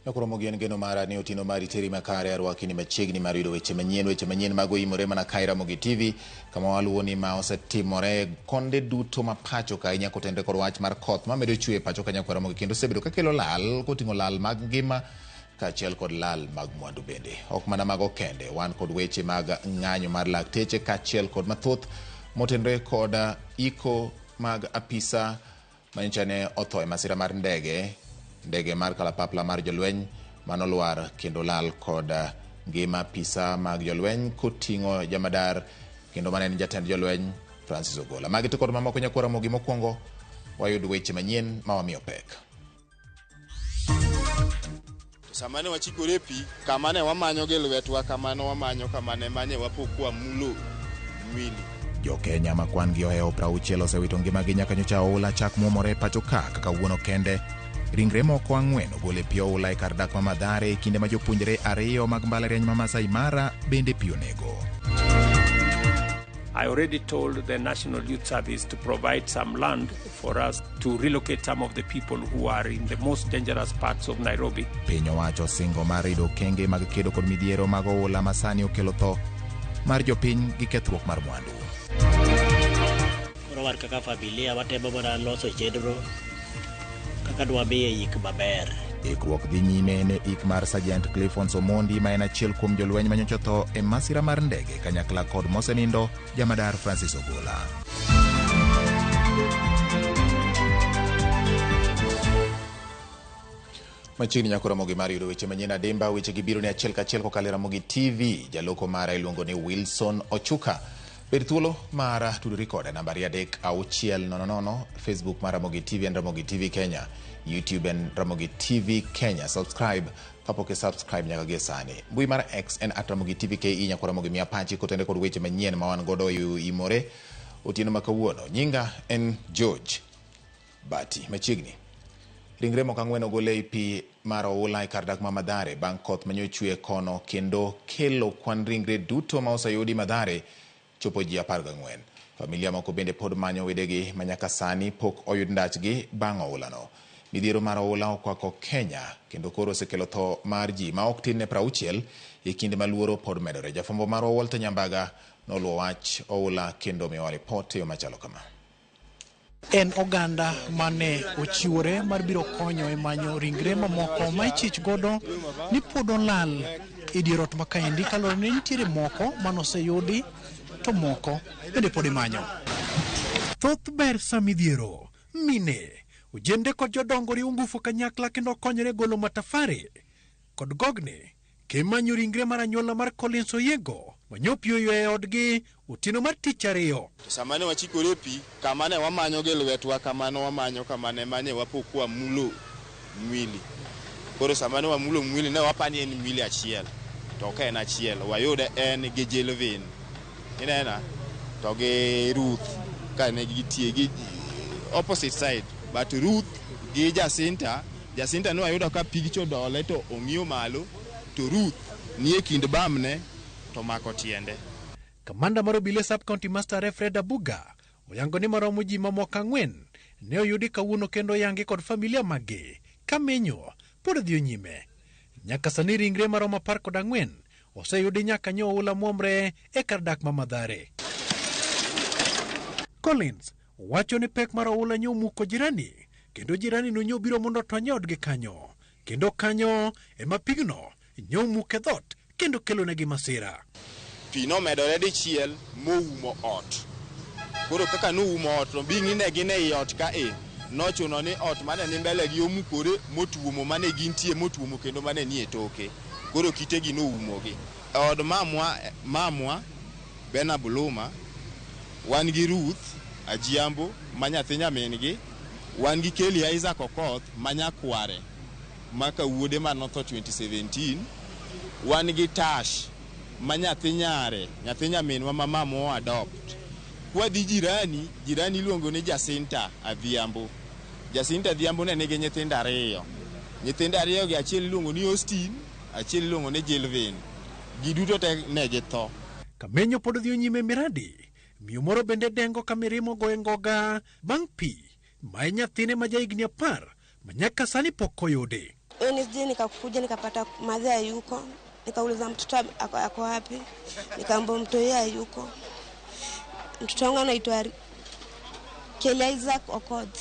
Nyakoromogi en geno mara ni otieno mari teri makare arwaki ni machiegni mar yudo weche manyien weche manyien mago imore mana kae Ramogi TV kama waluwo ni ma osetimore konde duto ma pacho ka ahinya kotenre kod wach mar koth mamedo chwe e pacho ka nyakwar Ramogi kendo osebedo kakelo lal koting'o lal mag ngima kaachiel kod lal mag mwandu bende. Ok mana mago kende, wan kod weche mag ng'anyo mar lakteche kaachiel kod mathoth motenre kod iko mag apisa manyocha ne otho e masira mar ndege, ndege mar kalapapla mar jolweny manolwar kendo lal kod ngima apisa mag jolweny koting'o jamadar kendo mane en jatend jolweny Francis Ogola. Magi to kod mamoko nyakwar Ramogi mokwongo wayud weche manyien ma wamiyo pek. To sama ne wachikore e pi, kama ne wamanyo gi lwetwa kamano wamanyo kama ne manye wapo kwamulo mwili. Jo-Kenya ma kwan gi ohewo 60 osewito ngimagi nyaka nyocha oula chak muomore e pacho ka kaka kawuono kende. Ringre moko ang'wen ogol e pi oula e kar dak ma Mathare e kinde ma jopuonjre ariyo mag mbalariany ma Masai Mara bende pi onego. I already told the National Youth Service to provide some land for us to relocate some of the people who are in the most dangerous parts of Nairobi. Piny owacho singo mar rido okenge mag kedo kod midhiero mag oula ma sani okelo tho mar jopiny gi kethruok mar mwandu. Koro wan kaka familia watemo mana loso chenro kaka dwamiye yik maber. Ikruok dhi nyime ne ik mar Sergeant Cliffons Omondi ma en achiel kuom jolweny ma nyocha otho e masira mar ndege kanyakla kod mosenindo jamadar Francis Ogola. Machiegni nyako Ramogi mar yudo weche manyien adimba weche gi biro ni achiel kachiel kokalo e Ramogi TV. Jaloko mara iluongo ni Wilson Ochuka. Bed thuolo mar tudori kode nambari 3600 Facebook mar Ramogi TV en Ramogi TV Kenya, YouTube en Ramogi TV Kenya. Subscribe kapok i subscribe nyaka gie sani. Mbui mar X en at Ramogi TV KE nyako Ramogi miya pachi kotenre kod weche manyien ma wan godo imore otieno ma kawuono. Nyinga en George Bati. Machiegni. Ringre moko ang'wen ogol ei pi mar oula e kar dak ma Mathare bang' koth manyochwe kono kendo kelo kwan ringre duto ma oseyudi Mathare chopo ji 14. Familia moko bende pod manyo wedegi ma nyaka sani pok oyud ndachgi bang' oulano. Midhiero mar oula okwako Kenya kendo koro osekelo tho mar ji ma ok tin ne 60 e kinde ma luoro pod medore. Jafwambo marwa Walter Nyambaga noluwo wach oula kendo omiyowa ripot e yo machalo kama. En oganda mane ochiwore mar biro konyo e manyo ringre mamoko ma ichich godo ni pod olal e dier ot ma kaendi kaluwore ni nitiere moko mane oseyudi to moko bende pod imanyo. Thoth ber sa midhiero, mine, ojende kod jodongo riwo ngufu kanyakla kendo konyore golo matafari kod gogni Kimanyo ringre mar anyuola mar Collins Oyiego manyo pi oyweyo e odgi otieno mar tich ariyo. To sama ne wachikore e pi, kama ne wamanyo gi lwetwa kamano wamanyo kama ne manye wapo kwamulo mwili. Koro sama ne wamulo mwili ne wapa ni en mwili achiel, to ok en achiel, wayude en gi Jilvin. Inena? To gi Ruth ka ne gitie gi opposite side, but Ruth gi Jacinta Jacinta ne wayudo ka pigcha odole to ong'iyo malo to Ruth nie kind bamne to omako tiende. Kamanda mar obila e Sub County Master Fred Abuga oyango ni maromo ji mamoko ang'wen ne oyudi kawuono kendo oyangi kod familia maggi ka menyo pod dhiyo nyime. Nyaka sani ringre maromo 14 oseyudi nyaka nyo oula muomre e kar dak ma Mathare. Collins Owacho ni pek mar oula nyo omuko jirani kendo jirani no nyo biro mondo otony e odgi kanyo kendo kanyo ema pigno nyo omuke dhot kendo kelonegi masira. Pi nomedore dichiel moumo ot. Koro kaka noumo ot to being ni ne gin ei ot ka e, nochuno ni ot mane ni mbele gi omukore motuomo mane gintie motuomo kendo mane nie toke. Koro kitegi noumogi. E od mamwa, mamwa Bena Buluma, wan gi Ruth Ajiambo ma nyathi nyamin-gi, wan gi Kelly Isaac Okoth ma nyakware ma ka wuode ma notho 2017, wan gi Tash ma nyathi nyare, nyathi nyaminwa ma mamwa o adopt. Kwadhi jirani, jirani iluongo ni Jacinta Adhiambo. Jacinta Adhiambo ne nigi nyithindo ariyo. Nyithindo ariyo gi achiel iluongo ni Austin, achiel iluongo ni Jilvin. Giduto te ne githo. Kamenyo pod odhiyo nyime miradi, miyo moro bende dengo ka mirima ogoye ngoga bang' pi ma e nyathine ma jahigni 10 ma nyaka sani pok oyudi. Wednesday nikakuja nikapata madhe hayuko, nikauliza mtoto ako wapi, nikaambiwa mtoto yeye hayuko. Mtoto wangu anaitwa Kelly Isaac Okoth,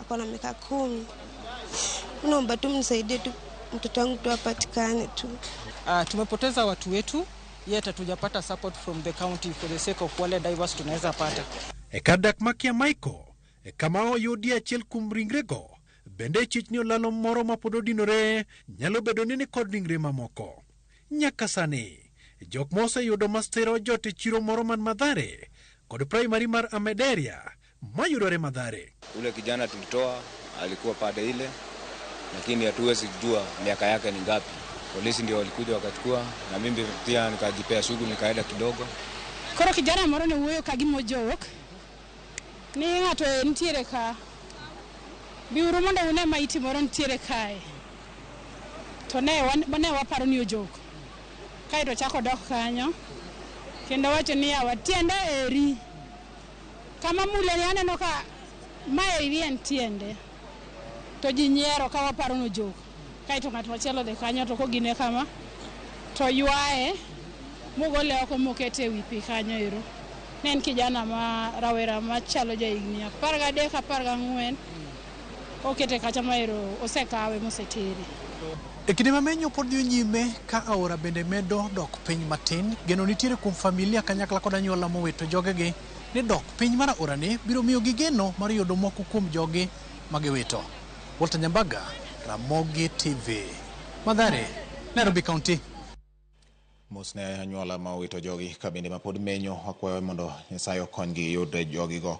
ako na miaka 10. Naomba tu mnisaidie tu mtoto wangu tu apatikane tu. Tumepoteza watu wetu, yet hatujapata support from the county for the sake of wale divers tunaweza pata. E kar dak ma Kiamaiko, e kama oyudie achiel kuom ringrego, bende chich ni olalo moro ma pod odinore nyalo bedo ni nikod ringre mamoko. Nyaka sani, jok moseyudo masira ojot e chiro moro man Mathare kod primary mar Amederia mayudore Mathare. Ule kijana tulitoa alikuwa pande ile, lakini hatuwezi kujua miaka yake ni ngapi. Polisi ndio walikuja wakachukua, na mimi pia nikajipea shughuli nikaenda kidogo. Koro kijana moro ne wuoyo ka gima ojok ni ng'ato nitiere ka, biuru mondo une maiti moro nitiere kae, to ne waparo ni ojok. Kaeto chako dok kanyo kendo wacho ni yawa tiende eri kama mule ni aneno ka mae en tiende, to ji nyiero ka waparo ni ojok. Kaeto ng'at machielo dhi kanyo to kogine kama to ywaye mogole oko mokete e wi pi kanyo ero. Ne en kijana ma rawera machalo jahigni 13 14, okete kacha maero osekawe mosetere. E kinde ma menyo pod dhi nyime ka aora bende medo dok piny matin, geno nitiere kuom familia kanyakla kod anyuola mowito jogegi ni dok piny mar aorani biro miyogi geno mar yudo moko kuom jogi magiwito. Walter Nyambaga, Ramogi TV, Mathare, Nairobi County. Mos ne anyuola ma owito jogi ka bende ma pod menyo wakwayo mondo Nyasaye okonygi yud jogigo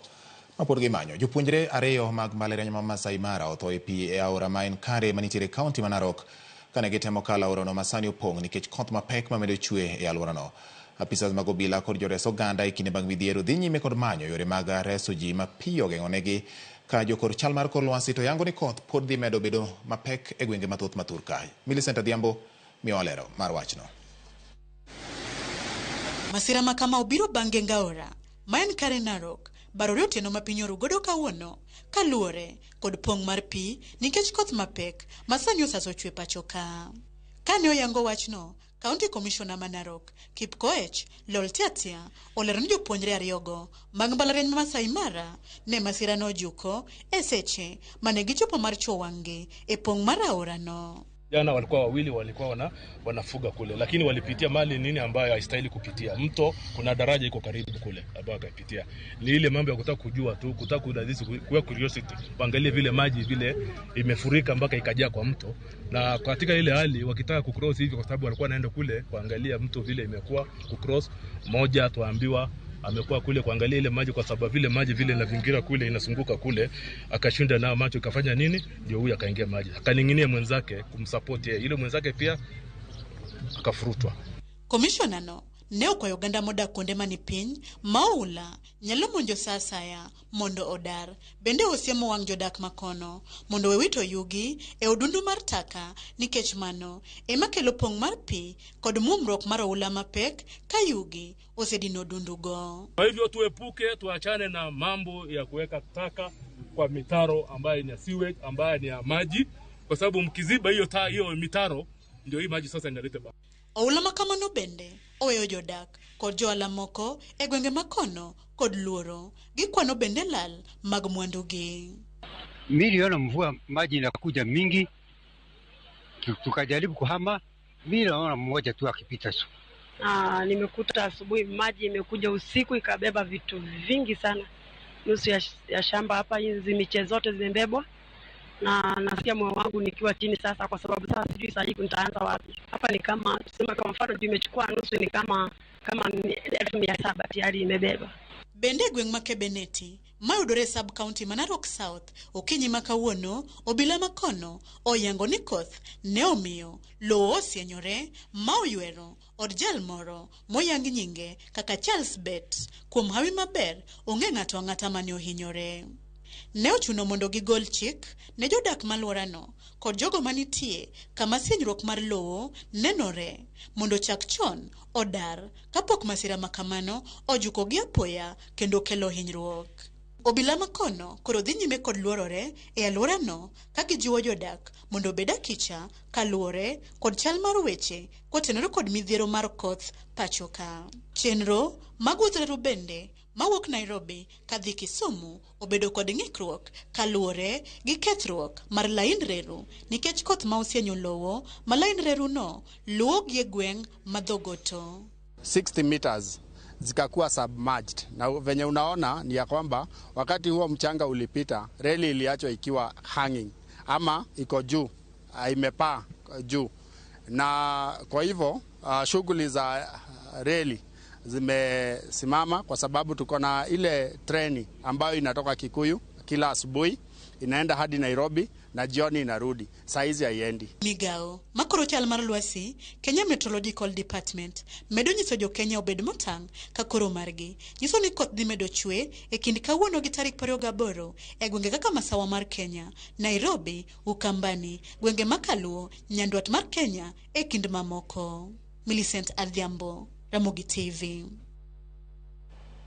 ma pod gimanyo. Jopuonjre 2 mag mbalariany ma Masai Mara otho e pi e aora ma Enkare manitiere e kaunti ma Narok kane gitemo kalo aorano ma sani opong' nikech koth mapek mamedo chwe e alworano. Apisas mag obila kod jores oganda e kinde mag midhiero dhi nyime kod manyo yore mag reso ji mapiyo geng'onegi ka jokor chal mar kor lwasi to yango ni koth pod dhi medo bedo mapek e gwenge mathoth ma thur kae. Millicent Adhiambo miyo lero mar wachno. Masira ma kama obiro bang' gengo aora ma Enkare Narok barore otieno ma piny oru godo kawuono kaluwore kod pong' mar pi nikech koth mapek ma sani osaso chwe pacho ka. Kane oyango wachno, County Commissioner ma Narok Kipkoech Loltiatia olero ni jopuonjre 2 go mag mbalariany ma Masai Mara ne masira no ojuko e seche mane gichopo mar chuo wang'gi e pong' mar aorano. Jana walikuwa wawili walikuwa wanafuga kule, lakini walipitia mali nini ambayo haistahili kupitia. Mto kuna daraja iko karibu kule ambayo akaipitia. Ni ile mambo ya kutaka kujua tu, kutaka kudadisi, kwa curiosity, waangalie vile maji vile imefurika mpaka ikajaa kwa mto. Na katika ile hali wakitaka kucross hivi, kwa sababu walikuwa wanaenda kule kuangalia mto vile imekuwa kucross, moja tuambiwa amekuwa kule kuangalia ile maji kwa sababu vile maji vile inavingira kule inasunguka kule, akashinda na macho ikafanya nini, ndio huyu akaingia maji akaninginia mwenzake kumsupport yeye, ile mwenzake pia akafurutwa. Commissioner no ne okwayo oganda modak kuonde mani piny ma oula nyalo monjo sa asaya mondo odar. Bende osiemo wang' jodak makono mondo we wito yugi e odundu mar taka nikech mano ema kelo pong' mar pi kod muomruok mar oula mapek ka yugi osedino odundugo. Kwa hivyo tuepuke, tuachane na mambo ya kuweka taka kwa mitaro ambayo ni ya sewage, ambayo ni ya maji, kwa sababu mkiziba hiyo hiyo mitaro ndio hii maji sasa inaleta. Oula ma kamano bende oweyo jodak kod johala moko e gwenge makono kod luoro gikwano bende lal mag mwandugi. Miliona mvua maji inakuja mingi, tukajaribu kuhama, mimi naona mmoja tu akipita tu. Nimekuta asubuhi maji imekuja usiku ikabeba vitu vingi sana. Nusu ya shamba hapa, hizi miche zote zimebebwa. Na nasikia moyo wangu nikiwa chini sasa, kwa sababu sasa sijui sasa hivi nitaanza wapi. Hapa ni kama tuseme kwa mfano imechukua nusu ni kama 700,000 tayari imebeba. Bende gweng' ma Kebeneti mayudore sub county ma Narok South okinyi ma kawuono obila makono oyango ni koth ne omiyo lowo osienyore ma oywero od jal moro moyang nyinge kaka Charles Bet. Kuom hawi maber onge ng'ato ang'ata mane ohinyore. Ne ochuno mondo gigol chik ne jodak malworano kod jogo manitie kama sienyruok mar lowo nenore mondo chak chon odar kapok masira makamano ojukogi apoya kendo kelo hinyruok. Obila makono koro dhi nyime kod luorore e alworano ka gijiwo jodak mondo obed akicha kaluwore kod chal mar weche kotenore kod midhiero mar koth pacho ka. Chenro mag wuodh reru bende mawuok Nairobi kadhi Kisumu obedo kod ng'ikruok kaluwore gi kethruok mar lain reru nikech koth ma osienyo lowo ma lain reru no luwo gi e gweng' ma Thogoto. 60 meters zikakuwa submerged, na venye unaona ni ya kwamba wakati huo mchanga ulipita, reli iliachwa ikiwa hanging ama iko juu, imepaa juu, na kwa hivyo shughuli za reli zimesimama kwa sababu tuko na ile treni ambayo inatoka Kikuyu kila asubuhi inaenda hadi Nairobi na jioni inarudi, saizi haiendi. Migao makoro chal mar lwasi Kenya Meteorological Department medo nyiso jo Kenya obed motang' ka koro margi nyiso ni koth dhi medo chwe e kind kawuono gi tarik 28 e gwenge kaka masawa mar Kenya, Nairobi, Ukambani, gwenge makaluo, Nyandwat mar Kenya e kind mamoko. Millicent Adhiambo, Ramogi TV.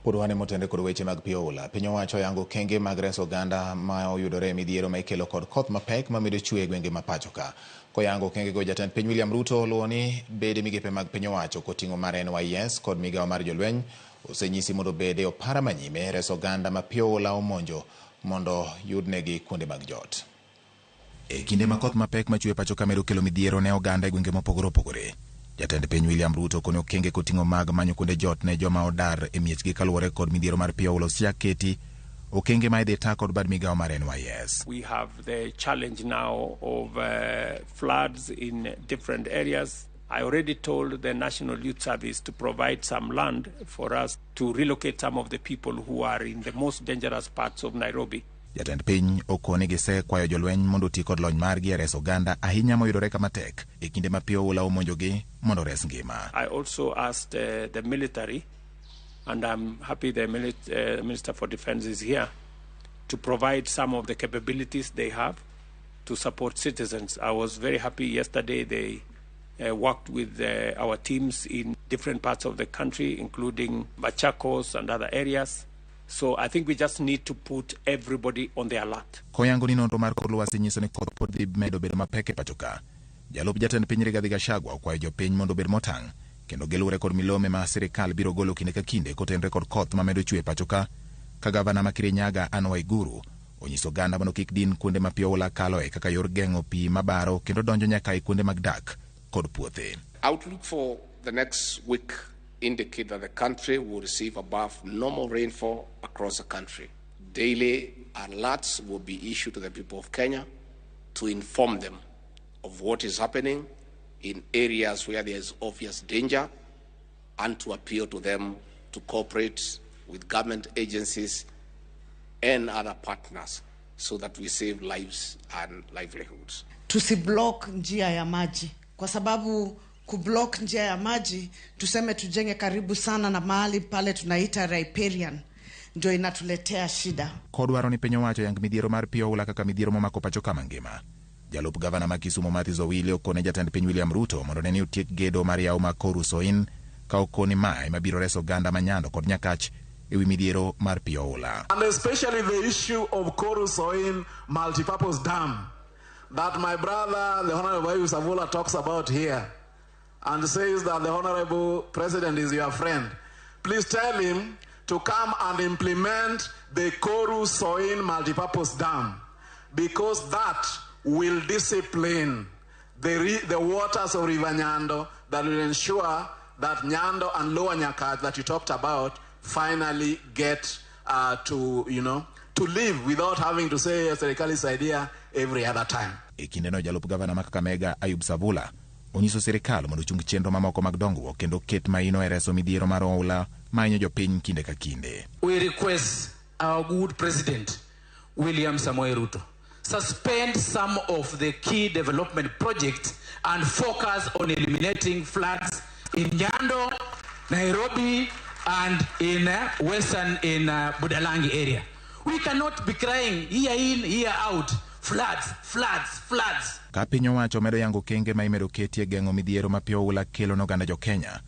Pod wane motende kod weche mag pi oula. Piny owacho oyango okenge mag reso oganda ma oyudore e midhiero ma ikelo kod koth mapek ma medo chwe e gwenge ma pacho ka. Koyango okenge go, jatend piny William Ruto oluwo ni bede migepe mag piny owacho koting'o mar NYS kod migawo mar jolweny osenyisi mondo obed e opara manyime reso oganda ma pi oula omonjo mondo yudnegi kuonde mag jot. E kinde ma koth mapek machwe pacho ka medo kelo midhiero ne oganda e gwenge mopogore opogore, jatend piny William Ruto kone okenge koting'o mag manyo kuonde jot ne joma odar e miechgi kaluwore kod midhiero mar pi oula osiaketi okenge ma idhi ta kod bad migawo mar NYS. We have the challenge now of floods in different areas. I already told the National Youth Service to provide some land for us to relocate some of the people who are in the most dangerous parts of Nairobi. Jatend piny okoni gisekwayo jolweny mondo oti kod lony margi e reso oganda ahinya moyudore kama tek e kinde ma pi oula omonjogi mondo ores ngima. I also asked the military, and I'm happy the Minister for Defense is here, to provide some of the capabilities they have to support citizens. I was very happy yesterday they worked with our teams in different parts of the country, including Machakos and other areas. So I think we just need to put everybody on the alert. Koyango ni nonro mar kor lwasi nyiso ni koth pod dhi medo bedo mapek e pacho ka. Jalup jatend piny Rigathi Gachagua okwayo jopiny mondo obed motang' kendo giluwre kod milome ma sirikal biro golo kinde ka kinde kotenore kod koth ma medo chwe e pacho ka. Ka gavana ma Kirinyaga Anne Waiguru onyiso oganda mondo kik din kuonde ma pi oula kaloe kaka yor geng'o pi mabaro kendo donjo nyaka e kuonde mag dak kod puothe. Outlook for the next week indicate that the country will receive above normal rainfall across the country. Daily alerts will be issued to the people of Kenya to inform them of what is happening in areas where there is obvious danger and to appeal to them to cooperate with government agencies and other partners so that we save lives and livelihoods. Tusiblock njia ya maji, kwa sababu kublock njia ya maji, tuseme tujenge karibu sana na mahali pale tunaita riparian, ndio inatuletea shida. Kodwaro ni piny owacho yang midhiero mar pi oula kaka midhiero momako pacho ka mangima. Jalup gavana ma Kisumu Matthews Owili okone jatend piny William Ruto mondo ne ni otiek gedo mar yawo ma Koru Soin ka okoni ma ema biro reso oganda ma Nyando kod Nyakach ewi midhiero mar pi oula. And especially the issue of Koru Soin multipurpose dam that my brother, the Honorable Ayub Savula, talks about here and says that the Honorable President is your friend. Please tell him to come and implement the Koru Soin multipurpose dam, because that will discipline the waters of River Nyando, that will ensure that Nyando and Lower Nyakach that you talked about finally get to live without having to say Serikali idea every other time. E kindeno jalup gavana ma Kakamega Ayub Savula onyiso sirikal mondo ochung chenro mamoko mag dongruok kendo ket maino e reso midhiero mar oula mahinyo jopiny kinde ka kinde. We request our good president William Samoei Ruto suspend some of the key development projects and focus on eliminating floods in Nyando, Nairobi, and in western in Budalangi area. We cannot be crying year in, year out, floods, floods, floods. Ka piny owacho medo yango okenge ma imedo ketie geng'o midhiero ma pi oula kelo ne oganda jo Kenya,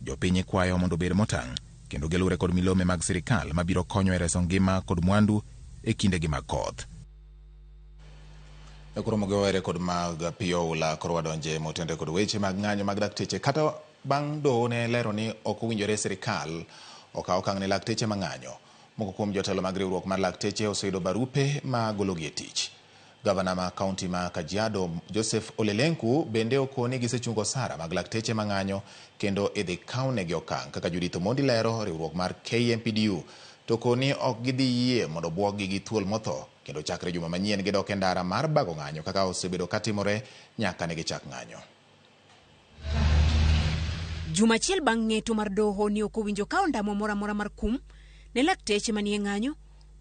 jopiny ikwayo mondo obed motang' kendo gilure kod milome mag sirikal mabiro konyo e reso ngima kod mwandu e kindegi mag koth. Koro were kod mag piyo oula koro wadonje motenore kod weche mag ng'anyo mag lakteche kata bang' doho ne lero ni ok owinjore sirikal okaw okang' ne lakteche mang'anyo. Moko kuom jotelo mag riwruok mar lakteche oseyudo barupe ma gologi e tich. Gavana ma kaunti ma Kajiado Joseph Ole Lenku bende okoni gisechungo osara mag lakteche mang'anyo kendo idhi kawnegi okang'. Kaka Judith Omondi lero, riwruok mar KMPDU to koni ok gidhi yie mondo buoggi gi thuol motho kendo chakre juma manyien gidok e ndara mar bago ng'anyo kaka osebedo katimore nyaka ne gichak ng'anyo. Juma achiel bang' ng'eto mar doho ni ok owinjo kawo ondamo moro amora mar kum ne lakteche manie ng'anyo,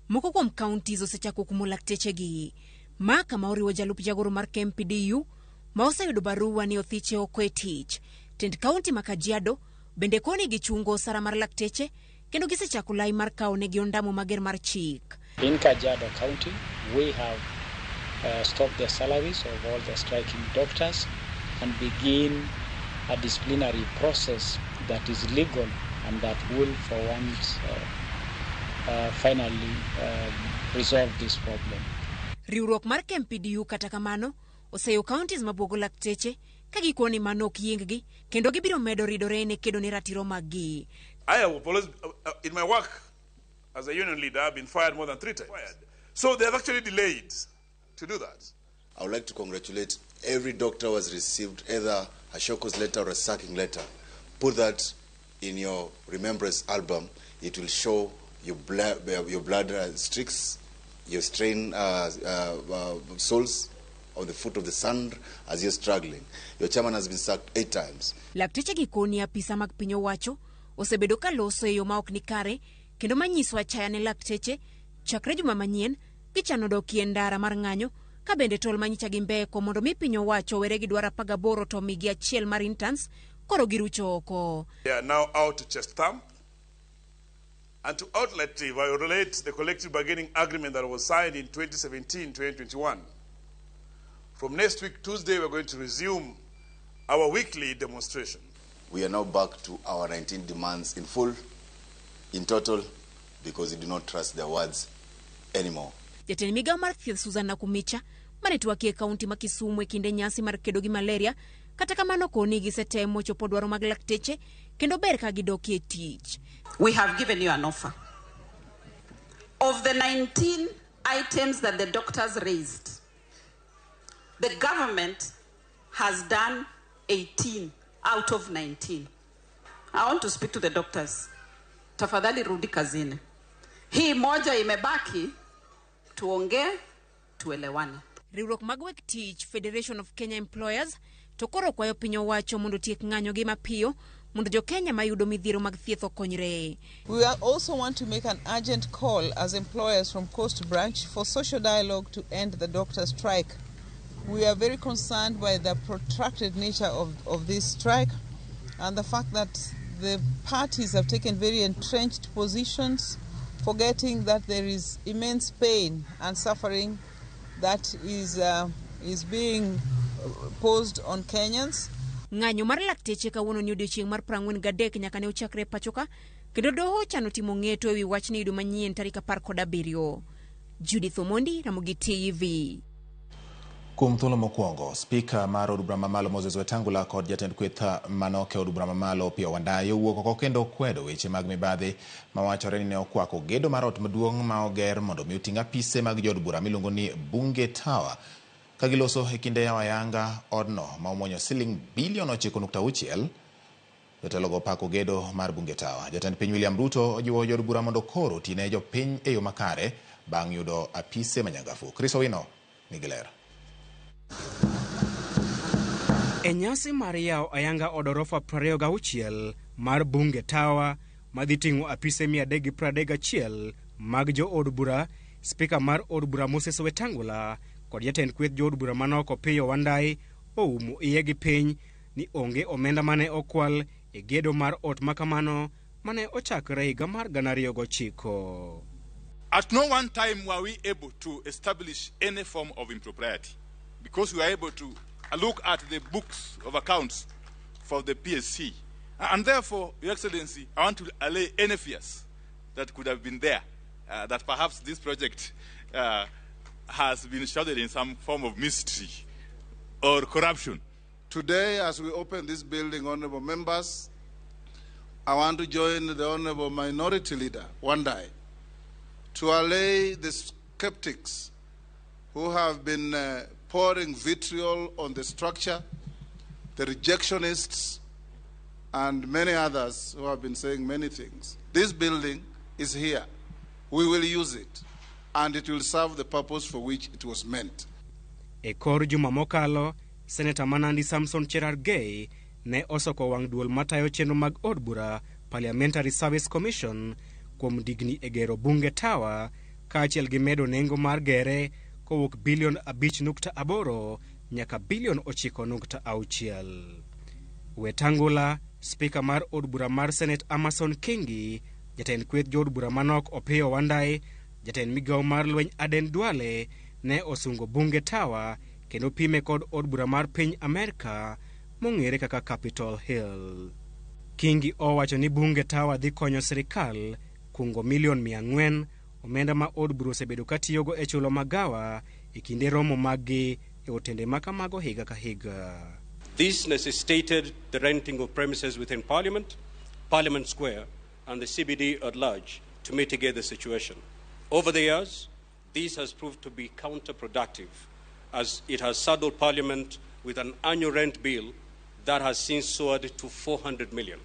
moko kuom counties osechako kumo laktechegi. Ma kama oriwo jalup jagoro mar KMPDU ma oseyudo barua ni othiche oko e tich. Tend kaunti ma Kajiado bende koni gichungo osara mar lakteche kendo gisechako lai mar kawo negi ondamo mager mar chik. In Kajiado County, we have stopped the salaries of all the striking doctors and begin a disciplinary process that is legal and that will for once finally resolve this problem. Riwruok mar KMPDU kata kamano oseyo counties mabuogo lakteche ka gikoni mano ok yieng-gi kendo gibiro medo ridore ne kedo ne ratiro mag-gi. I have always, in my work as a union leader, I've been fired more than 3 times. So they have actually delayed to do that. I would like to congratulate every doctor who has received either a show cause letter or a sacking letter. Put that in your remembrance album. It will show your blood streaks, your strain souls on the foot of the sand as you're struggling. Your chairman has been sacked 8 times. Lakteche gi koni apisa mag piny owacho osebedo ka loso e yo ma ok ni kare kendo manyiso achaya ne lakteche chakre juma manyien gichano dok e ndara mar ng'anyo ka bende tol manyicha gi mbeko mondo mi piny owacho were gi dwaro 18 to migi achiel mar interns koro girucho oko. They are now out to chest thump and to outletly violate the collective bargaining agreement that was signed in 2017-2021. From next week, Tuesday, we're going to resume our weekly demonstration. We are now back to our 19 demands in full, in total, because we do not trust their words anymore. Jatend migao mar thieth Susan Nakumicha mane twakie kaunti ma Kisumu e kinde nyasi mar kedo gi malaria, kata kamano koni gisetemo chopo dwaro mag lakteche kendo ber ka gidokie tich. We have given you an offer. Of the 19 items that the doctors raised, the government has done 18 out of 19. I want to speak to the doctors. Tafadhali rudi kazini. Hii moja imebaki, tuongee, tuelewane. Riwruok mag weg tich Federation of Kenya Employers to koro kwayo piny owacho mondo otiek ng'anyo gi mapiyo mondo jo-Kenya mayudo midhiero mag thieth okonyre. We also want to make an urgent call as employers from Coast Branch for social dialogue to end the doctor strike. We are very concerned by the protracted nature of this strike and the fact that the parties have taken very entrenched positions, forgetting that there is immense pain and suffering that is being posed on Kenyans. Ng'anyo mar lakteche kawuono ni odiochieng' mar 43 nyaka ne ochakre pachoka kendo doho chano timo ng'eto ewi wachni yudo manyien tarik 17. Judith Omondi, Ramogi TV. Kuom thuolo mokwongo, spika mar od bura mamalo Moses Wetangula kod jatend kweth manoke od bura mamalo Opiyo Wandayi owuok oko kendo kwedo weche mag mibadhi mawachore ni ne okwako gedo mar ot maduong' ma oger mondo mi oting' apise mag jood bura miluongo ni Bunge Tower. Ka giloso e kinde yawo ayanga odno ma omuonyo siling bilion 9.6, jotelogo pako gedo mar Bunge Tower. Jatend piny William Ruto ojiwo jood bura mondo koro otine jopiny e yo makare bang' yudo apise manyangafu. Chris Owino nigi ler. E nyasi mar yawo ayanga od orofa 26 mar Bunge Tower madhi ting'o apise 331 mag jood bura, spika mar od bura Moses Wetangula kod jatend kweth jood bura manok Opiyo Wandayi oumo iye gi piny ni onge omenda mane okwal e gedo mar ot makamano mane ochakre higa mar 2009. At no one time were we able to establish any form of impropriety, because we were able to look at the books of accounts for the PSC And therefore, Your Excellency, I want to allay any fears that could have been there, that perhaps this project has been shrouded in some form of mystery or corruption. Today, as we open this building, honorable members, I want to join the honorable minority leader, Wandayi, to allay the skeptics who have been pouring vitriol on the structure, the rejectionists, and many others who have been saying many things. This building is here. We will use it, and it will serve the purpose for which it was meant. E kor juma mokalo, Seneta ma Nandi Samson Cherargei ne osoko wang' duol matayo chenro mag od bura Parliamentary Service Commission kuom digni e gero Bunge Tower kaachiel gi medo nengo mar gere kowuok bilion 5.8 nyaka bilion 9.6. Wetangula, spika mar od bura mar Senate Amason Kingi, jatend kweth jood bura manok Opiyo Wandayi, jatend migawo mar lweny Aden Duale ne osungo Bunge Tower kendo pime kod od bura mar piny Amerka mong'ere kaka Capitol Hill. Kingi owacho ni Bunge Tower dhi konyo sirikal kungo milion 400 omenda ma od bura osebedo katiyogo e chulo magawa e kinde romo maggi e otende ma kamago higa ka higa. This necessitated the renting of premises within Parliament, Parliament Square, and the CBD at large to mitigate the situation. Over the years, this has proved to be counterproductive, as it has saddled Parliament with an annual rent bill that has since soared to 400 million.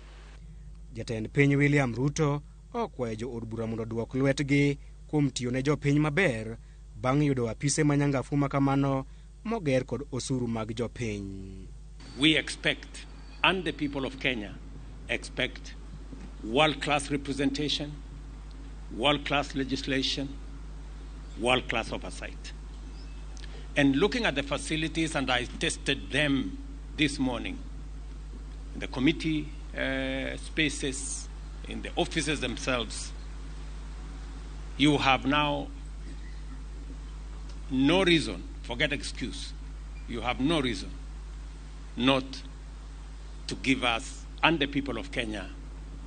Jatend piny William Ruto okwayo jo od bura mondo oduok lwetgi kuom tiyo ne jopiny maber bang' yudo apise manyangafu ma kamano moger kod osuru mag jopiny. We expect, and the people of Kenya expect, world-class representation, world-class legislation, world-class oversight. And looking at the facilities, and I tested them this morning, in the committee spaces, in the offices themselves, you have now no reason, forget excuse, you have no reason not to give us and the people of Kenya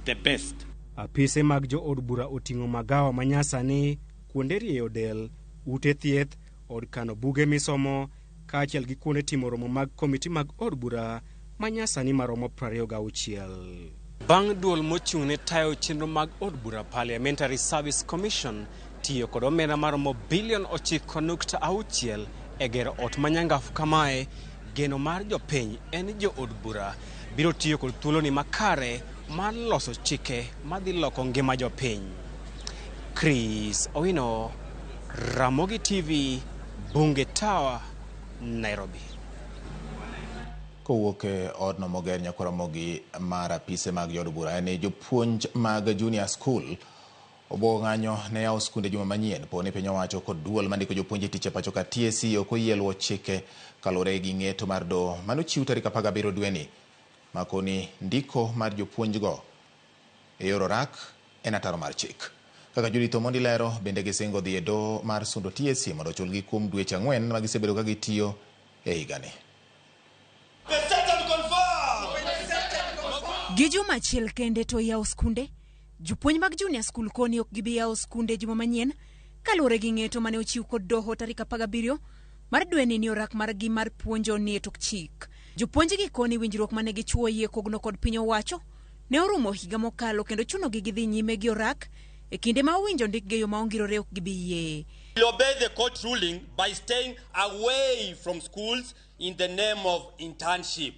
the best. Apise mag jo od bura oting'o magawa manyasani, kuonde rieyo del, ute thieth, od kano buge misomo, kaachiel gi kuonde timo romo mag komiti mag od bura manyasani maromo 26. Bang' duol mochung' ne tayo chenro mag od bura Parliamentary Service Commission tiyo kod omenda maromo bilion 9.6 e gero ot manyangafu kamae, geno mar jopiny en ni jo od bura biro tiyo kod thuoloni makare mar loso chike madhi loko ngima jopiny. Chris Owino, Ramogi TV, Bunge Tower, Nairobi. Kowuok e odno moger nyaka Ramogi mar apise mag jood bura en ni jopuonj mag junior school obuogo ng'anyo ne yawo skunde juma manyien po ni piny owacho kod duol mandiko jopuonj e tich e pacho ka TSC ok oyie luwo chike kaluwore gi ng'eto mar doho manochiw tarik 17 dweni makoni ndiko mar jopuonjgo e yor orak en ataro mar chik. Kaka Judith Omondi lero, bende gisingo dhi e doho mar sundo TSC mondo ochulgi kuom dweche 4 ma gisebedo ka gitiyo e higani. Gi juma achiel kende to yawo skunde, jopuonj mag junior school koni ok gibi yawo skunde juma manyien kaluwore gi ng'eto mane ochiw kod doho tarik 17 mar dweni ni orak margi mar puonjo ni e tok chik. Jopuonj gi koni winjruok mane gichuo yie kogno kod piny owacho ne orumo higa mokalo kendo chunogi gidhi nyime gi orak e kinde ma owinjo ndikgi e yo ma ongirore ok gibi yie. Will obey the court ruling by staying away from schools in the name of internship.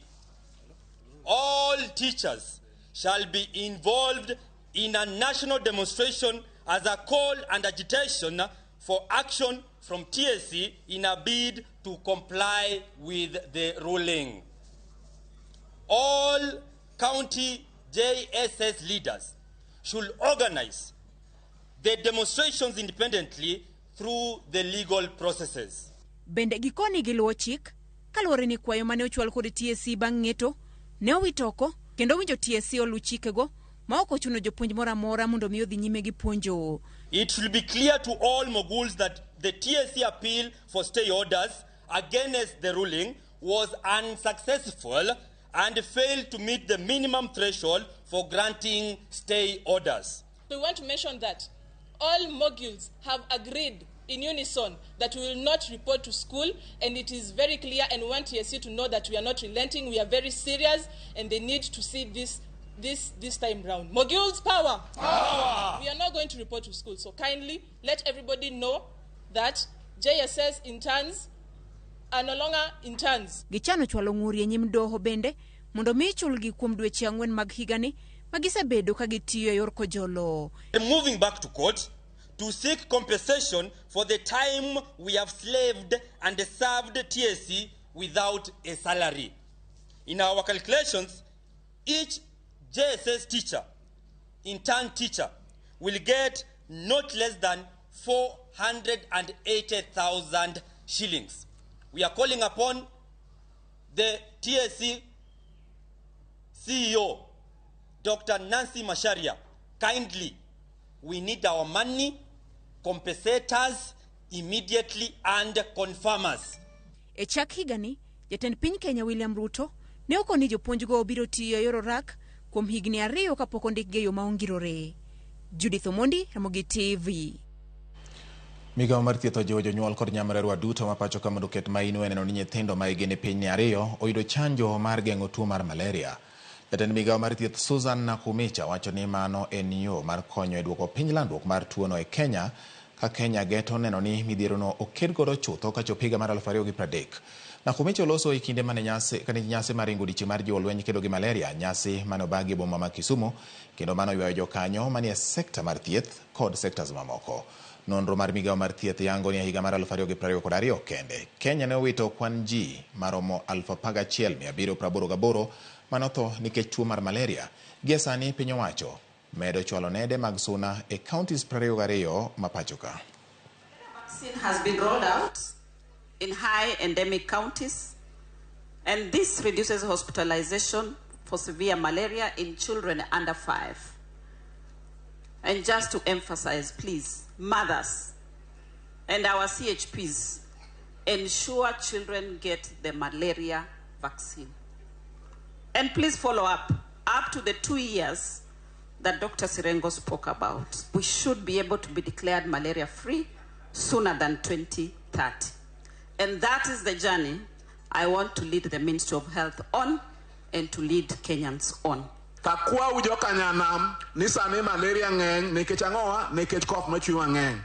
All teachers shall be involved in a national demonstration as a call and agitation for action from TSC in a bid to comply with the ruling. All county JSS leaders should organize the demonstrations independently through the legal processes. Bende gikoni giluwo chik kaluwore ni kwayo mane ochwal kod TSC bang' ng'eto ne owit oko kendo winjo TSC oluw chikego ma ok ochuno jopuonj moro amora mondo mi odhi nyime gi puonjo. It should be clear to all moguls that the TSC appeal for stay orders against the ruling was unsuccessful and failed to meet the minimum threshold for granting stay orders. We want to mention that all moguls have agreed in unison that we will not report to school, and it is very clear, and we want TSC to know that we are not relenting, we are very serious, and they need to see this time round. Moguls, power! Power! We are not going to report to school, so kindly let everybody know that JSS interns are no longer interns. Gichano chwalo ng'ur e nyim doho bende mondo mi chulgi kuom dweche 4 mag higani ma gisebedo ka gitiyo e yor kojolo. Moving back to court to seek compensation for the time we have slaved and served TSC without a salary. In our calculations, each JSS teacher, intern teacher, will get not less than 480,000 shillings. We are calling upon the TSC CEO, Dr. Nancy Macharia, kindly, we need our money, compensators immediately and confirmers. E chak higani, jatend piny Kenya William Ruto ne okoni jopuonjgo biro tiyo e yor orak kuom higni 2 kapok ondikgi e yo ma ongirore. Judith Omondi, Ramogi TV. Migawo mar thieth ojiwo jonyuol kod nyamrerwa duto ma pacho ka mondo oket maino e neno ni nyithindo ma higni piny 2 oyudo chanjo mar geng'o tuo mar malaria. Jatend migawo mar thieth Susan Nakhumicha wacho ni mano en yo mar konyo e duoko piny landruok mar tuono e Kenya, ka Kenya geto neno ni midhierono oked godo chutho kachop higa mar 2030. Nakhumicha oloso e kinde mane nyasi mar ringo odiechieng' mar jiwo lweny kedo gi malaria, nyasi mane obagi e boma ma Kisumu, kendo mano ywayo jokanyo manie sekta mar thieth kod sektas mamoko. Nonro mar migawo mar thieth yango ni e higa mar 2022 kende, Kenya ne owito kwan ji maromo 11,788 manotho nikech tuo mar malaria. Gie sani piny owacho medo chwalo nede mag suna e counties 22 ma pacho ka. Vaccine has been rolled out in high endemic counties, and this reduces hospitalization for severe malaria in children under 5. And just to emphasize, please, mothers and our CHPs, ensure children get the malaria vaccine. And please follow up to the 2 years that Dr. Sirengo spoke about. We should be able to be declared malaria free sooner than 2030. And that is the journey I want to lead the Ministry of Health on and to lead Kenyans on. Takwa ujoka nyanam ni sani malaria ng'eny nikech ang'owa nikech koth machwe mang'eny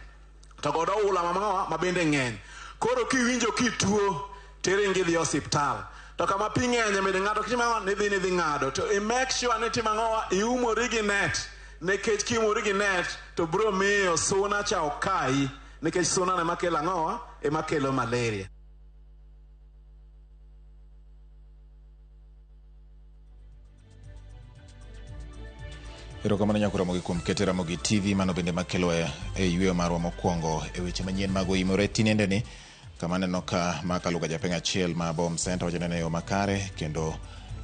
to godo oula mang'owa mabende ng'eny. Koro kiwinjo kituo tiringi dhi osiptal, to kama pi ng'enye bende ng'ato kitimo ni dhi ng'ado to i make sure ni timo ang'owa iumori gi net, nikech kiumori gi net to biro miyo suna cha okayi, nikech suna ema kelo ang'owa ema kelo malaria. Erokamano nyako Ramogi kuom kete Ramogi TV, mano bende makelo e yweyo marwa mokwongo e weche manyien mag oimore tinendeni, kama aneno ka Maka Luka japeng' achiel ma Bom Center wacho neno e yo makare kendo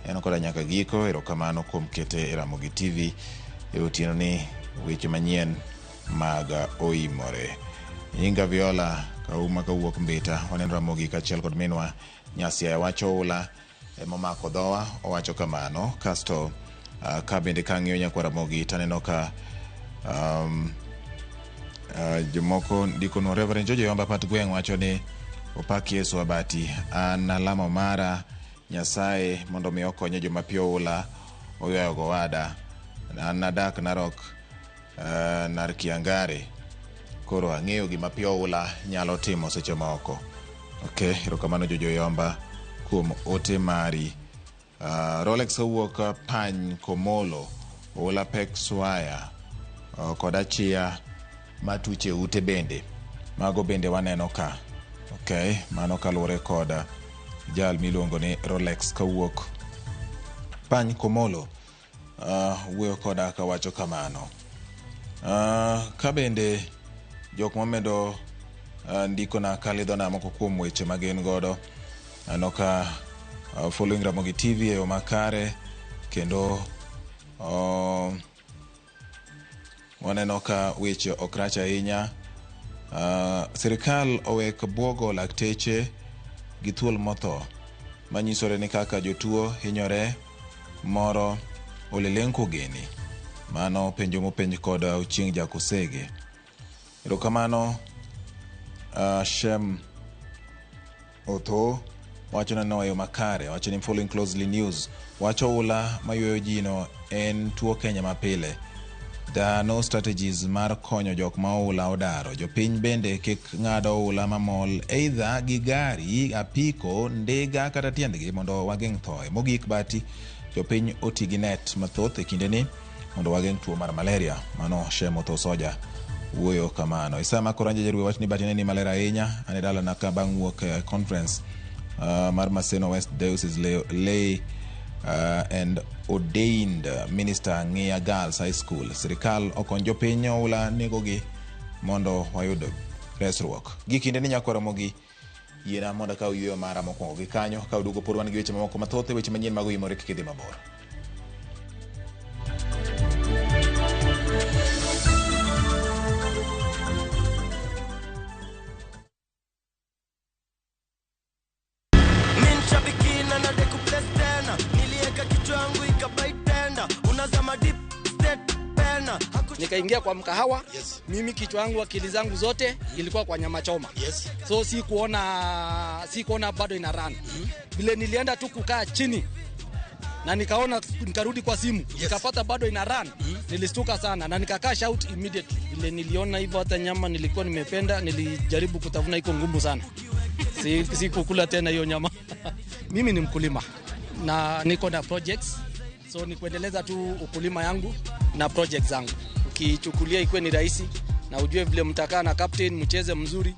en koda nyaka giko. Erokamano kuom kete e Ramogi TV e otieno ni weche manyien mag oimore. Nyinga Viola Kauma kawuok Mbita, waneno Ramogi kaachiel kod minwa Nyasiaya wacho oula emomako dhowa, owacho kamano. Kasto ka bende kang'iyo nyakwa Ramogi taneno ka jomoko ndikonwa. Reverend Jojo Yomba Pat Gweng' wacho ni opak Yesu abati, an alamo mara Nyasaye mondo mi okonye joma pi oula oywayo gowada. An nadak Narok nar Kiangare, koro ang'eyo gima pi oula nyalo timo seche moko. Okay, erokamano Jojo Yomba kuom ote mari. Rolex owuok Pany Komolo, oula pek swaya kod achia matuche ute bende, mago bende waneno ka. Okay, mano kaluwore kod jal miluongo ni Rolex kawuok Pany Komolo, wuoyo koda kawacho kamano. Ka bende jok mamedo ndikona kalidhona moko kuom weche ma gin godo, aneno ka following Ramogi TV e yo makare, kendo waneno ka weche ok rach ahinya. Sirikal owek buogo lakteche gi thuol motho. Manyisore ni kaka jotuo hinyore moro Olelenku gini. Mano penjo mopenj kod Ochieng' Jakosege. Erokamano Shem Otho wacho ni noyo makare, wacho ni following closely news. Wacho ula mayueyo ji no en tuo Kenya mapile. There are no strategies mar konyo jok ma oula odaro. Jopiny bende kik ng'ad oula mamol either gi gari, apiko, ndiga kata tiendgi mondo wageng' thoe. Mogik bati jopiny oti gi net mathoth e kindeni mondo wageng' tuo mar malaria. Mano Shem Otho Soja wuoyo kamano. Isaya Makoranja Jaruwe wacho ni batine ni maler ahinya. An e dalana ka bang' wuok e conference mar Maseno West Diocese lay and ordained minister Ng'iya Girls High School. Sirikal okony jopiny oula negogi mondo wayud resruok. Gi kinde ni nyakwara mogi yiena mondo akaw yueyo mara mokwongo gi kanyo ka oduogo pod wan gi weche mamoko mathoth e weche manyien mag oyimore kik idhi mabor. Mi nshabikina na dekubles tena nilieka kichwa yangu ikabaitenda unazama deep state pena. Nikaingia kwa mkahawa. Yes. Mimi kichwa yangu akili zangu zote ilikuwa kwa nyama choma. Yes. So sikuona bado ina run. Vile nilienda tu kukaa chini na nikaona nikarudi kwa simu. Yes. Nikapata bado ina run. Nilistuka sana na nikacash out immediately. Vile niliona hivyo hata nyama nilikuwa nimependa nilijaribu kutafuna iko ngumu sana. Sikukula tena hiyo nyama. Mimi ni mkulima na niko na projects. So ni kuendeleza tu ukulima yangu na projects zangu. Ukichukulia ikuwe ni rahisi na ujue vile mtakaa na captain mcheze mzuri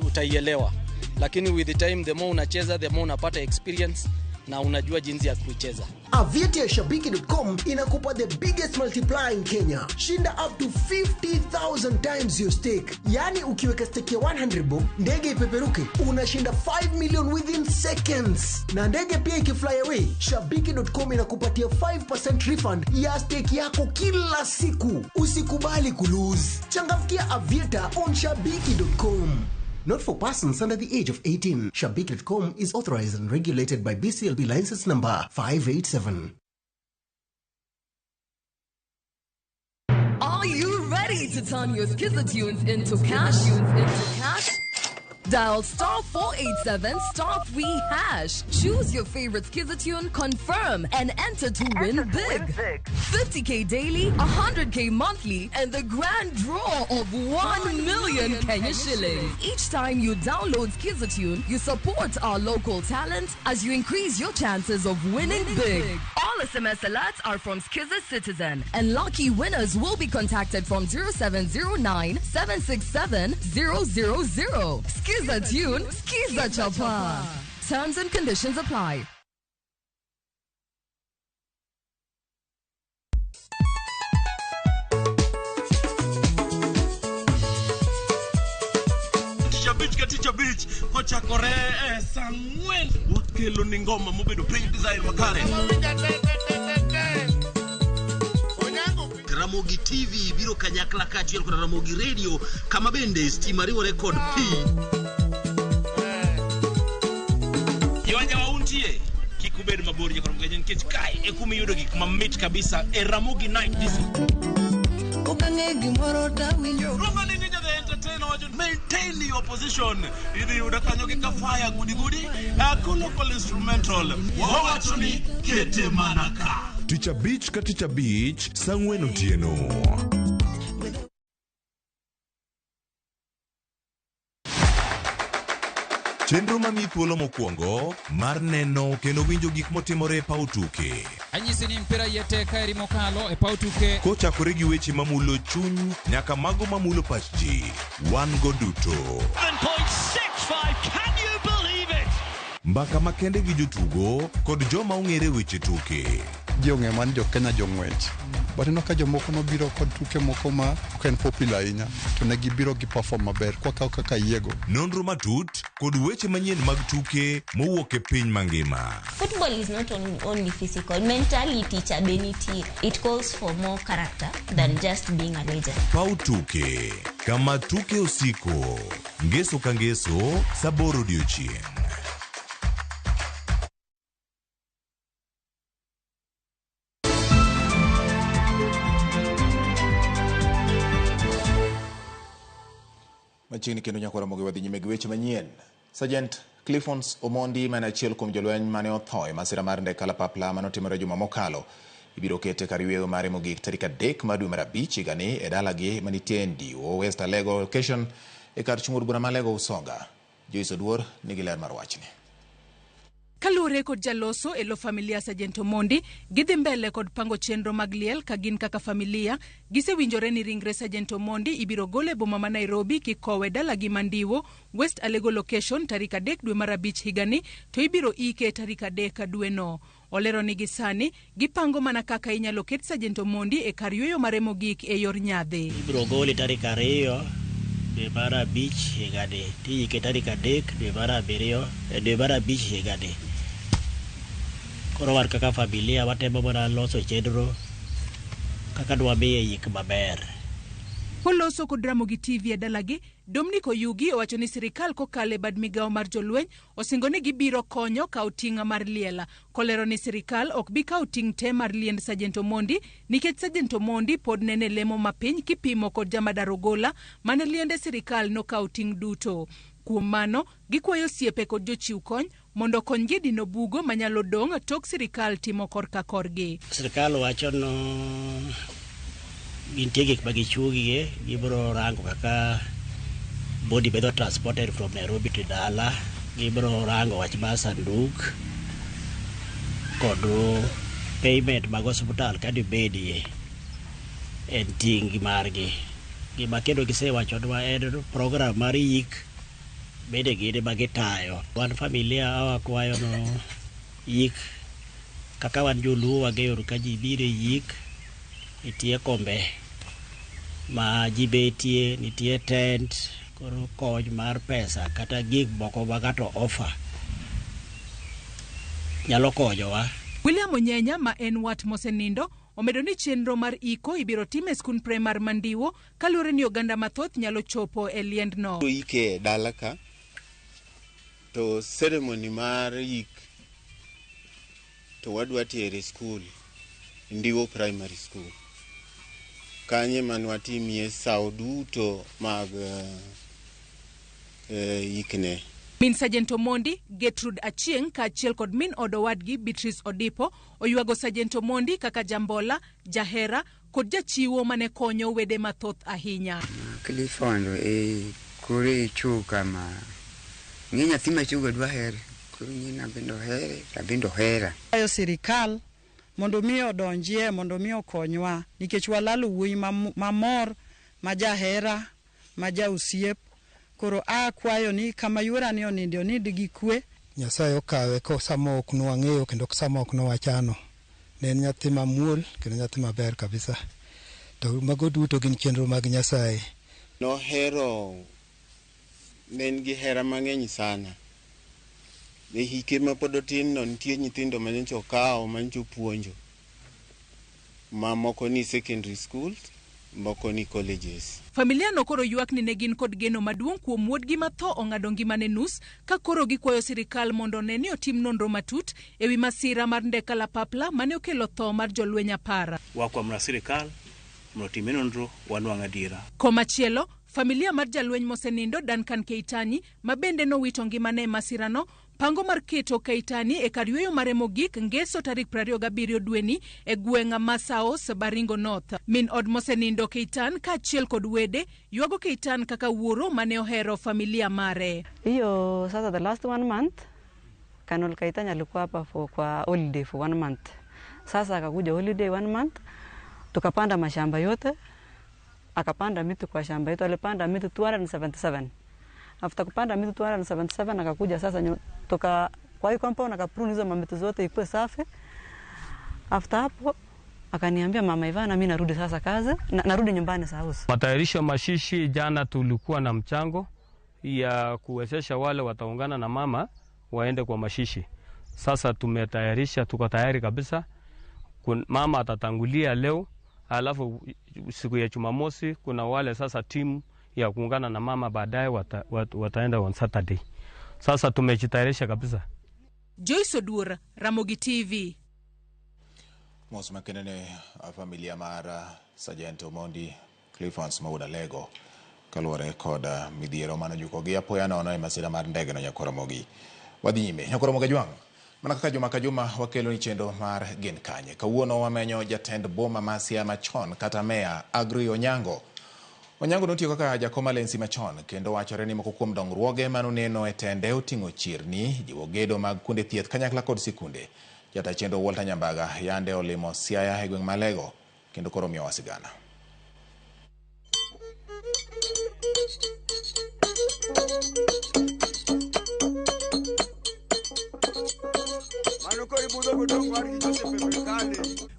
utaielewa. Lakini with the time the more unacheza the more unapata experience na unajua jinsi ya kuicheza. Aviator Shabiki.com inakupa the biggest multiplier in Kenya. Shinda up to 50,000 times your stake. Yani ukiweka stake ya 100 bob, ndege ipeperuke, unashinda 5 million within seconds. Na ndege pia ikifly away, Shabiki.com inakupatia 5% refund ya stake yako kila siku. Usikubali kulose. Changamkia Aviator on Shabiki.com. Not for persons under the age of 18. Shabiki.com is authorized and regulated by BCLB license number 587. Are you ready to turn your Skiza tunes into cash? Dial star 487 star 3 hash. Choose your favorite Skiza tune, confirm, and enter to win big. 50K daily, 100K monthly, and the grand draw of 1 million Kenya shillings. Each time you download Skiza tune, you support our local talent as you increase your chances of winning big. All SMS alerts are from Skiza Citizen, and lucky winners will be contacted from 0709 767 000. Skiza tune, Skiza Chapa. Terms and conditions apply. Tich abich kochakore e saa 4 wakelo ni ngoma mobedo piny design makare. Ramogi TV biro kanyakla kaachiel kod Ramogi Radio kama bende stima riwore kod pi. Jowajawa untie kik ubed mabor nyakoro mgaje nikech kae e kuma iyudo gik mamit kabisa e Ramogi Night Disco. Okang'e gimoro tawinjo. Ruongo ni Ninja the Entertainer wacho maintain your position. Idhi yudo kanyo gi kafaya gudi gudi local instrumental. Wawacho ni kete mana ka. Tich abich ka tich abich saa 4 otieno. Chenro mamiyi thuolo mokwongo mar neno kendo winjo gik motimore e paw tuke. Anyisi ni mpira yete kaeri mokalo e paw tuke. Kochakore gi weche mamulo chuny nyaka mago mamulo pach ji. Wan go duto. 7.65, can you believe it? Mbaka makende gi jotugo kod joma ong'ere weche tuke. Ji ong'eyo mar jo Kenya jong'wech. But ineno ka jomoko nobiro kod tuke moko ma ok en popular ahinya to ne gibiro gi perform maber kwakawo kaka yiego. Nonro matut kod weche manyien mag tuke mowuok e piny mangima. Football is not only physical, mentality cha be nitie. It calls for more character than just being a legend. Paw tuke kama tuke osiko. Ngeso ka ngeso saa 8 odiochieng'. Machiegni kendo nyakwara Ramogi wadhi nyime gi weche manyien. Sergeant Cliffons Omondi mane achiel kuom jolweny mane otho e masira mar ndek kalapapla manotimore juma mokalo ibiro kete kar yweyo mare mogik tarik 3 mar dwe mar 5 higani e dalagi manitie Ndiwo West Alego location e kar chung' od bura ma Alego Usonga. Joyce Oduor nigi ler mar wachni. Kaluwore kod jaloso e lo familia Sergeant Omondi, gidhi mbele kod pango chenro mag liel ka gin kaka familia, gisewinjore ni ringre Sergeant Omondi ibiro gol e boma ma Nairobi kikowe dalagi ma Ndiwo, West Alego location tarik 3 dwe mar 5 higani to ibiro ike tarik 3 dweno. Olero ni gisani gipango mana kaka inyalo ket Sergeant Omondi e kar yweyo mare mogik e yor nyadhi. Ibiro gole tarik 2 dwe mar 5 higani, tiyike tarik 3 dwe mar 7 dwe mar 5 higani. Koro wan kaka familia watemo mana loso chenro kaka dwamiye yik maber. Koloso kod Ramogi TV e dalagi, Dominic Oyugi owacho ni sirikal kokalo e bad migawo mar jolweny osingo ni gibiro konyo kawo ting' mar liel. Kolero ni sirikal ok bi kawo ting' te mar liend Sergeant Omondi nikech Sergeant Omondi pod nene lemo mapiny kipimo kod Jamadar Ogola mane liende sirikal nokawo ting' duto. Kuom mano, gikwayo osiepe kod jochiw kony mondo okonygi dino bugo manyalo dong' tok sirikal timo korka korgi. Sirikal wacho no gintie gik ma gichuogie, gibiro rango kaka body bedo transported from Nairobi to dala, gibiro rango wach mar sanduk kod payment mag osiptal kadibedie en ting' margi. Gima kendo gisewachonwa en program mar yik bende gin ema gitayo. Wan familia wakwayo no yik kaka wan joluo wang'eyo ka ji biro e yik nitie kombe ma ji betie, nitie tent, koro kony mar pesa kata gik moko ma ng'ato offer nyalo konyowa. William Onyenya ma en wat mosenindo omedo ni chenro mar iko ibiro tim e skund primar ma Ndiwo kaluwore ni oganda mathoth nyalo chopo e liendno. Ike e dala ka to ceremony mar yik to wadwa tere skul Ndiwo Primary School. Kanye manwatimie sawo duto mag yikne. Min Sergeant Omondi, Gertrude Achieng' kaachiel kod min od owadgi Beatrice Odipo oywago Sergeant Omondi kaka jambola, jahera kod jachiwo mane konyo wede mathoth ahinya. Clifford kore chuka ma ng'e nyathi machuga dwa here koro ng'ina bende ohere to abende ohera. Kwayo sirikal mondo mi odonjie mondo mi okonywa nikech walalo wuoyi mamor ma jahera ma jausiep. Koro akwayo ni kama yuora ni oninde onind gi kwe. Nyasaye okawe ko sama ok nwang'eyo kendo sama ok nwachano. Ne en nyathi mamuol kendo nyathi maber kabisa. To mago duto gin chenro mag Nyasaye. Nohero, ne en gi hera mang'eny sana. E hike ma pod otin no nitie nyithindo ma nyocha okawo ma nyocha opuonjo. Ma moko ni secondary schools, moko ni colleges. Familia no koro ywak ni ne gin kod geno maduong' kuom wuodgi ma tho ong'ado ngimane nus ka koro gikwayo sirikal mondo one ni otim nonro matut ewi masira mar ndek kalapapla mane okelo tho mar jolweny 10. Wakwa mana sirikal mondo otime nonro wanwang' adiera. Komachielo, familia mar jalweny mosenindo Duncan Keitany ma bende nowito ngimane e masirano pango mar keto Keitany e kar yweyo mare mogik Ngeso tarik 27 dweni e gweng' Masaos, Baringo North. Min od mosenindo Keitany kaachiel kod wede ywago Keitany kaka wuoro mane ohero familia mare. Hiyo sasa the last 1 month Colonel Keitany alikuwa hapa kwa holiday for 1 month. Sasa akakuja holiday 1 month tukapanda mashamba yote, akapanda miti kwa shamba yetu, alipanda miti 277. After kupanda miti 277 akakuja sasa toka kwa hiyo compound akaprune hizo mamiti zote ikuwe safi. After hapo akaniambia mama Ivana, mimi narudi sasa kazi, narudi nyumbani sasa. Matayarisho mashishi, jana tulikuwa na mchango ya kuwezesha wale wataungana na mama waende kwa mashishi. Sasa tumetayarisha, tuko tayari kabisa. Mama atatangulia leo, alafu siku ya Jumamosi kuna wale sasa timu ya kuungana na mama baadaye wataenda on Saturday. Sasa tumejitayarisha kabisa. Joyce Oduor, Ramogi TV. Mos makende ne familia mar Sergeant Omondi Clifford Mauda Lego Kaluwore kod midhiero mane ojukogi apoya nono e masira mar ndege no Nyakoromogi. Wadhi nyime. Nyakoromogi Ajwang'. Mana kaka juma ka juma wakelo ni chenro mar Gin Kanye. Kawuono wamenyo jatend boma ma Siaya machon kata meya Aggrey Onyango. Onyango notiyo kaka jakom Alensi machon kendo wachore ni moko kuom dongruoge manoneno e tende oting'o chirni, jiwo gedo mag kuonde thieth kanyakla kod sikunde. Jata chenro Walter Nyambaga yande olimo Siaya e gweng' ma Alego kendo koro miyowa sigana.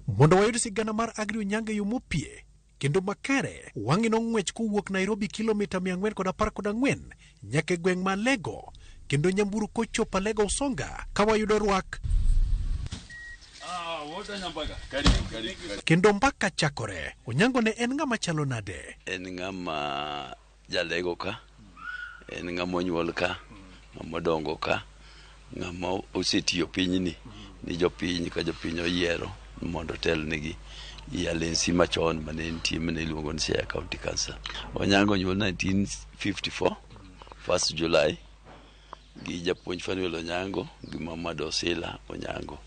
Mondo wayud sigana mar Aggrey Onyango e yo mopie kendo makare, wang'e nong'wech kowuok Nairobi kilomita 414 nyaka e gweng' ma Alego kendo nyamburko ochopo Alego Usonga ka wayudo rwak kendo mbaka chakore. Onyango ne en ng'ama chalo nade? En ng'ama jalego ka, en ng'ama onyuol ka, ng'ama odongo ka, ng'ama osetiyo pinyni ni jopiny ka jopiny oyiero mondo otelnegi i Alensi machon mane nitie mane iluongo ni Siaya County Council. Onyango onyuol 1954 1st July gi japuonj Fanuel Onyango gi mama Dosila Onyango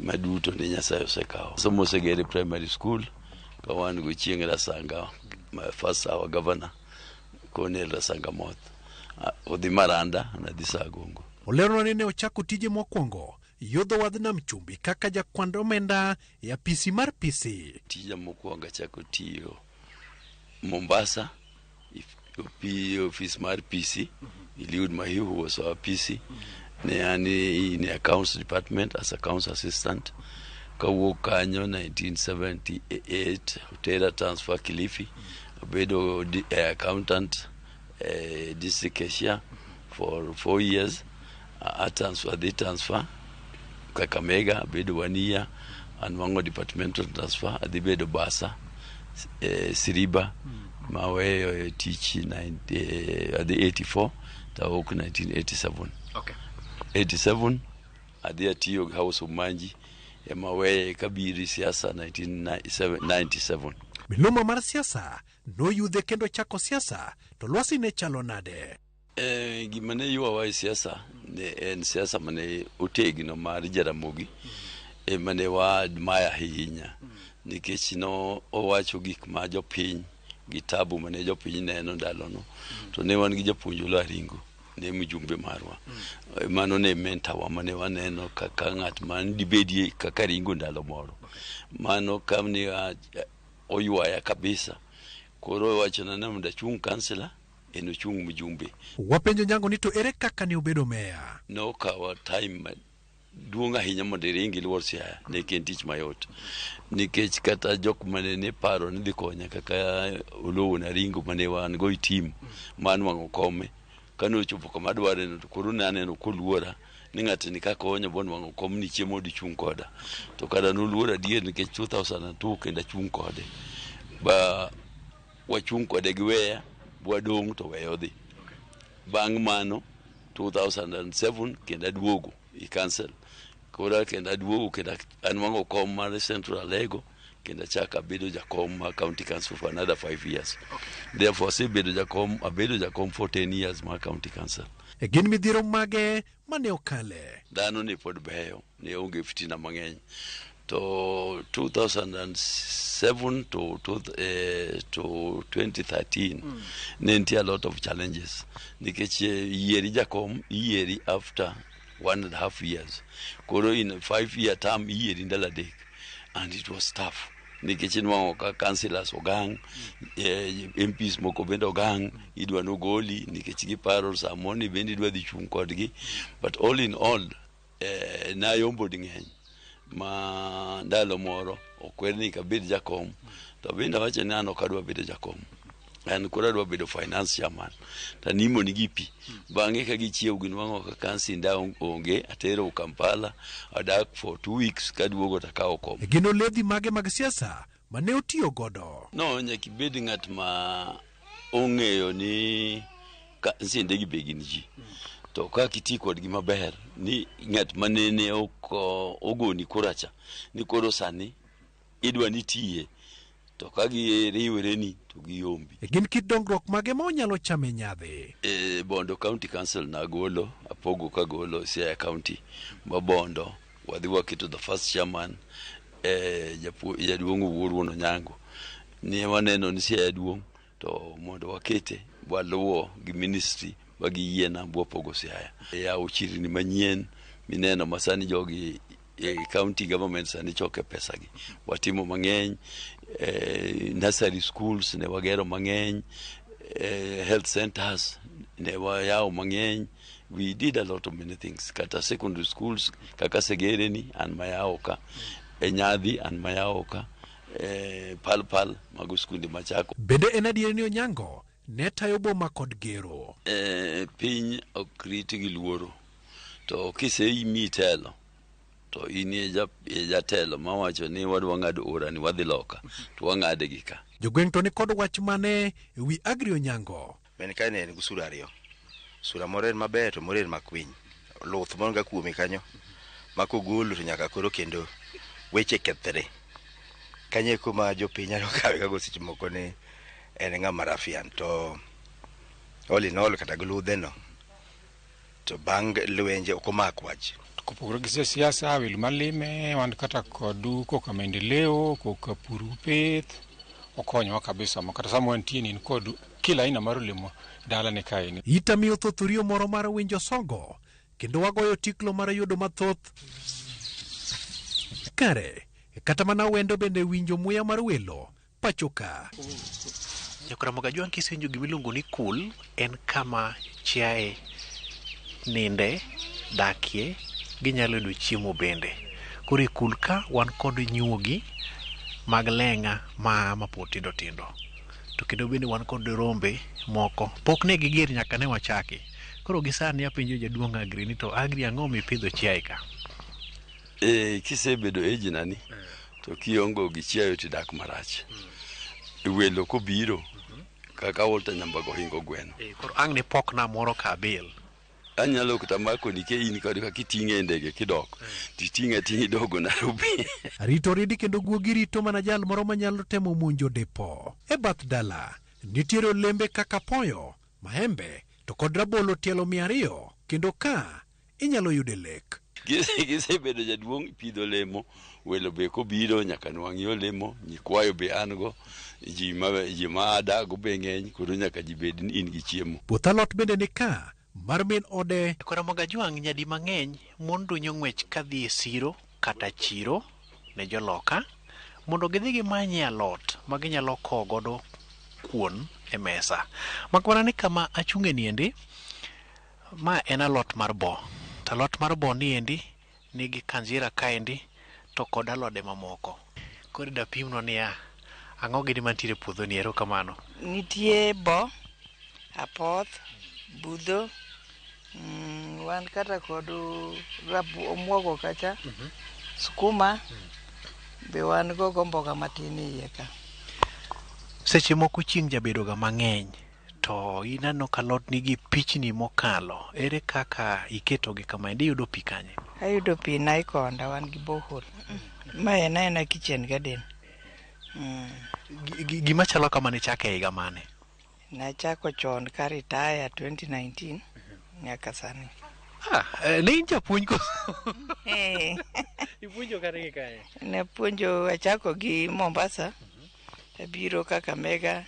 maduto ne Nyasaye osekawo. Somo osegere primary school ka wan go chieng' Rasanga first our governor Colonel Rasanga Moth odhi Maranda nadhi Sagongo. Olerona ni ne ochako tije mokwongo yodho wadh nam chumbi kaka jakwand omenda e apisi mar PC. Tija mokwongo achako tiyo Mombasa ofis mar PC Eliud Mahihu was our PC ne an in accounts department as accounts assistant kawuok kanyo 1978 otera transfer Kilifi abedo accountant district cashier for 4 years a transfer dhi transfer Kakamega abedo 1 year anwang'o departmental transfer adhi bedo Basa Siriba maweyo tich adhi 84 tawuok 1987. Okay. 87 adhi atiyo gi House of Manji ema weye kabiro siasa 1997. Miluma mar siasa noyudhe kendo chako siasa to lwasi ne chalo nade? Gima ne ywawa e siasa ne en siasa mane otegno mar Jaramogi ema ne wa admire ahinya nikech no owacho gik ma jopiny gi tabu mane jopiny neno ndalono to ne wan gi japuonj Oloo Aringo ne mjumbe marwa mano ne mentor wa mane waneno kaka ng'at man dibedie kaka Ringo ndalo moro mano kamne oywaya kabisa koro wachona ni mondo achung' kansila en ochung' mjumbe. Wapenjo Nyango ni to ere kaka ne obedo meya? Nokawa time maduong' ahinya mondo iring iluor Siaya ne ok en tich mayot nikech kata jok mane ne paro ni dhi konya kaka Oloo na Ringo mane wan go e team manwang'o kome kane ochopo kama adware no to koro naneno koluora ni ng'atni kakonyo bonwang'o kom ni chiemo odi chung' koda to kara noluora adier nikech 2002 kendo achung' kode ba wachung' kode gi weya wadong' to weyo dhi. Bang' mano 2007 kendo aduogo i council koro kendo aduogo kendo anwang'o kom mar Central Alego kendo achako abedo jakom mar county council for another 5 years. Therefore asebedo jakom abedo jakom for 10 years mar county council. E gin midhiero mage mane okale? Dhano ne pod beyo, ne onge fitina mang'eny. To 2007 to 2013 ne nitie a lot of challenges nikech yieri jakom iyieri after 1.5 years koro in a 5 year term iyieri ndalo 3 and it was tough nikech inwang'o ka councillors ogang' MPs moko bende ogang' idwa nogoli nikech giparo samoro bende idwa dhi chung' kodgi but all in all nayombo ding'eny ma ndalo moro okwer ni kabed jakom to bende awacho ni an ok adwa bedo jakom an koro adwa bedo finance chairman to animo nigi pi bang'e ka gichiew ginwang'o ka kansinda onge atero Kampala adak for 2 weeks kaduogo to akawo kom. Gin oledhi mage mag siasa mane otiyo godo? No nyaka ibed ng'at ma ong'eyo ni kansinde gi be gin ji to kaka iti kodgi maber ni ng'at manene ok ogoni kuracha ni koro sani idwa ni tiye To ka giriwreni to giyombi. Gin kit dongruok mage ma onyalo chame nyadhi? E, Bondo County Council nagolo, apogo kagolo Siaya County ma Bondo, wadhi waketo the first chairman e, jaduong' Owuor wuon Onyango. Ne waneno ni Siaya duong' to mondo wakete waluwo gi ministry ma giyiena bwapogo Siaya. Yawo chirni manyien mineno ma sani jogi e county government sani choke pesa gi. Watimo mang'eny, nursery schools ne wagero mang'eny, health centers ne wayawo mang'eny. We did a lot of many things. Kata secondary schools kaka Segereni an mayawo ka, e Nyadhi an mayawo ka, Pal Pal mago skunde machako. Bende en adier ni Onyango ne tayo boma kod gero? Piny ok rit gi luoro. To kisemi telo to in e jatelo mawacho ni wadwa ng'ado ora ni wadhi loka to wang'ade gi ka. Jogweng' to ni kod wach mane e wi Agri Onyango? Men kae ne en gi sura ariyo. Sura moro en maber to moro en makwiny. Luth moro ga kuome kanyo ma kogolo to nyaka koro kendo weche kethre. Kanyo eko ma jopiny nyalo kawe kago seche moko ni en ng'ama rafian to all in all kata gi ludhe no to bang' lwenje ok omak wach. Kopogore gi siasa, welo malime, wan kata kodu koka maendeleo, koka pur pith, okonyowa kabisa ma kata sama wantie ni kod kila aina mar olemo dalane kaeni. Ita miyo thoth riyo moro mar winjo sogo kendo wagoyo tiklo mar yudo mathoth. Kare, kata mana wendo bende winjo muya mar welo pacho ka. Jokramogi Ajwang' kisenjo gimiluongo ni kul en kama chiaye ninde, dakie, ginyalo yudo chiemo bende. Koro e kul ka wan kod nyuogi mag leng'a ma mapod tindo tindo. To kendo bende wan kod rombe moko. Pok ne giger nyaka ne wachaki. Koro gi sani apenjo jaduong' Agri ni to Agri ang'o mipidho chiaye ka? Kisebedo age nani to kiongo gi chiayo to idak marach. Welo kobiro kaka Walter Nyambago ohingo gweno. Koro ang' ne pokna moro ka abil. Anyalo kata makoni ke in kod kaka iting'e e ndege kidok titing'e ating'a idogo Nairobi. Rito ridi kendo guogi rito mana jal moro manyalo temo monjo depo. E bath dala, nitiere olembe kaka apoyo, maembe to kod rabolo tielo 200 kendo ka inyalo yude lek. Kisebedo jaduong' ipidho olemo, welo be kobiro nyaka nwang'i olemo, nyikwayo be an go, ji ma adago be ng'eny, koro nyaka ji bed ni in gi chiemo. Puoth alot bende ni ka mar min ode. Ramogi Ajwang' nyadi mang'eny mon dunyo ng'wech kadhi e siro kata chiro ne joloka mondo gidhi gimanyie alot ma ginyalo kowo godo kuon e mesa. Mak mana ni kama achung'e niendi, ma en alot mar bo. To alot mar bo niendi nigi kanjira kaendi to kod alode mamoko. Koro dapimnwa niya, ang'o gini mantiere e puodho ni? Erokamano. Nitie bo, apoth, budho, wan kata kod omuogo kacha, skuma be wan go gomboga matin e iye ka. Seche moko chieng' jabedo ga mang'eny to ineno ka alot nigi pichni mokalo. Ere kaka iketogi kamaendi? Iyudo pi kanye? Ayudo pi Naikonda, wan gi borehole. Ma en aena kitchen garden. Gima chalo kama nichako e higa mane? Nachako chon ka retire 2019 nyaka sani. Ne in japuonj koso? Ipuonjo kata gi kanye? Napuonjo, achako gi Mombasa, abiro Kakamega,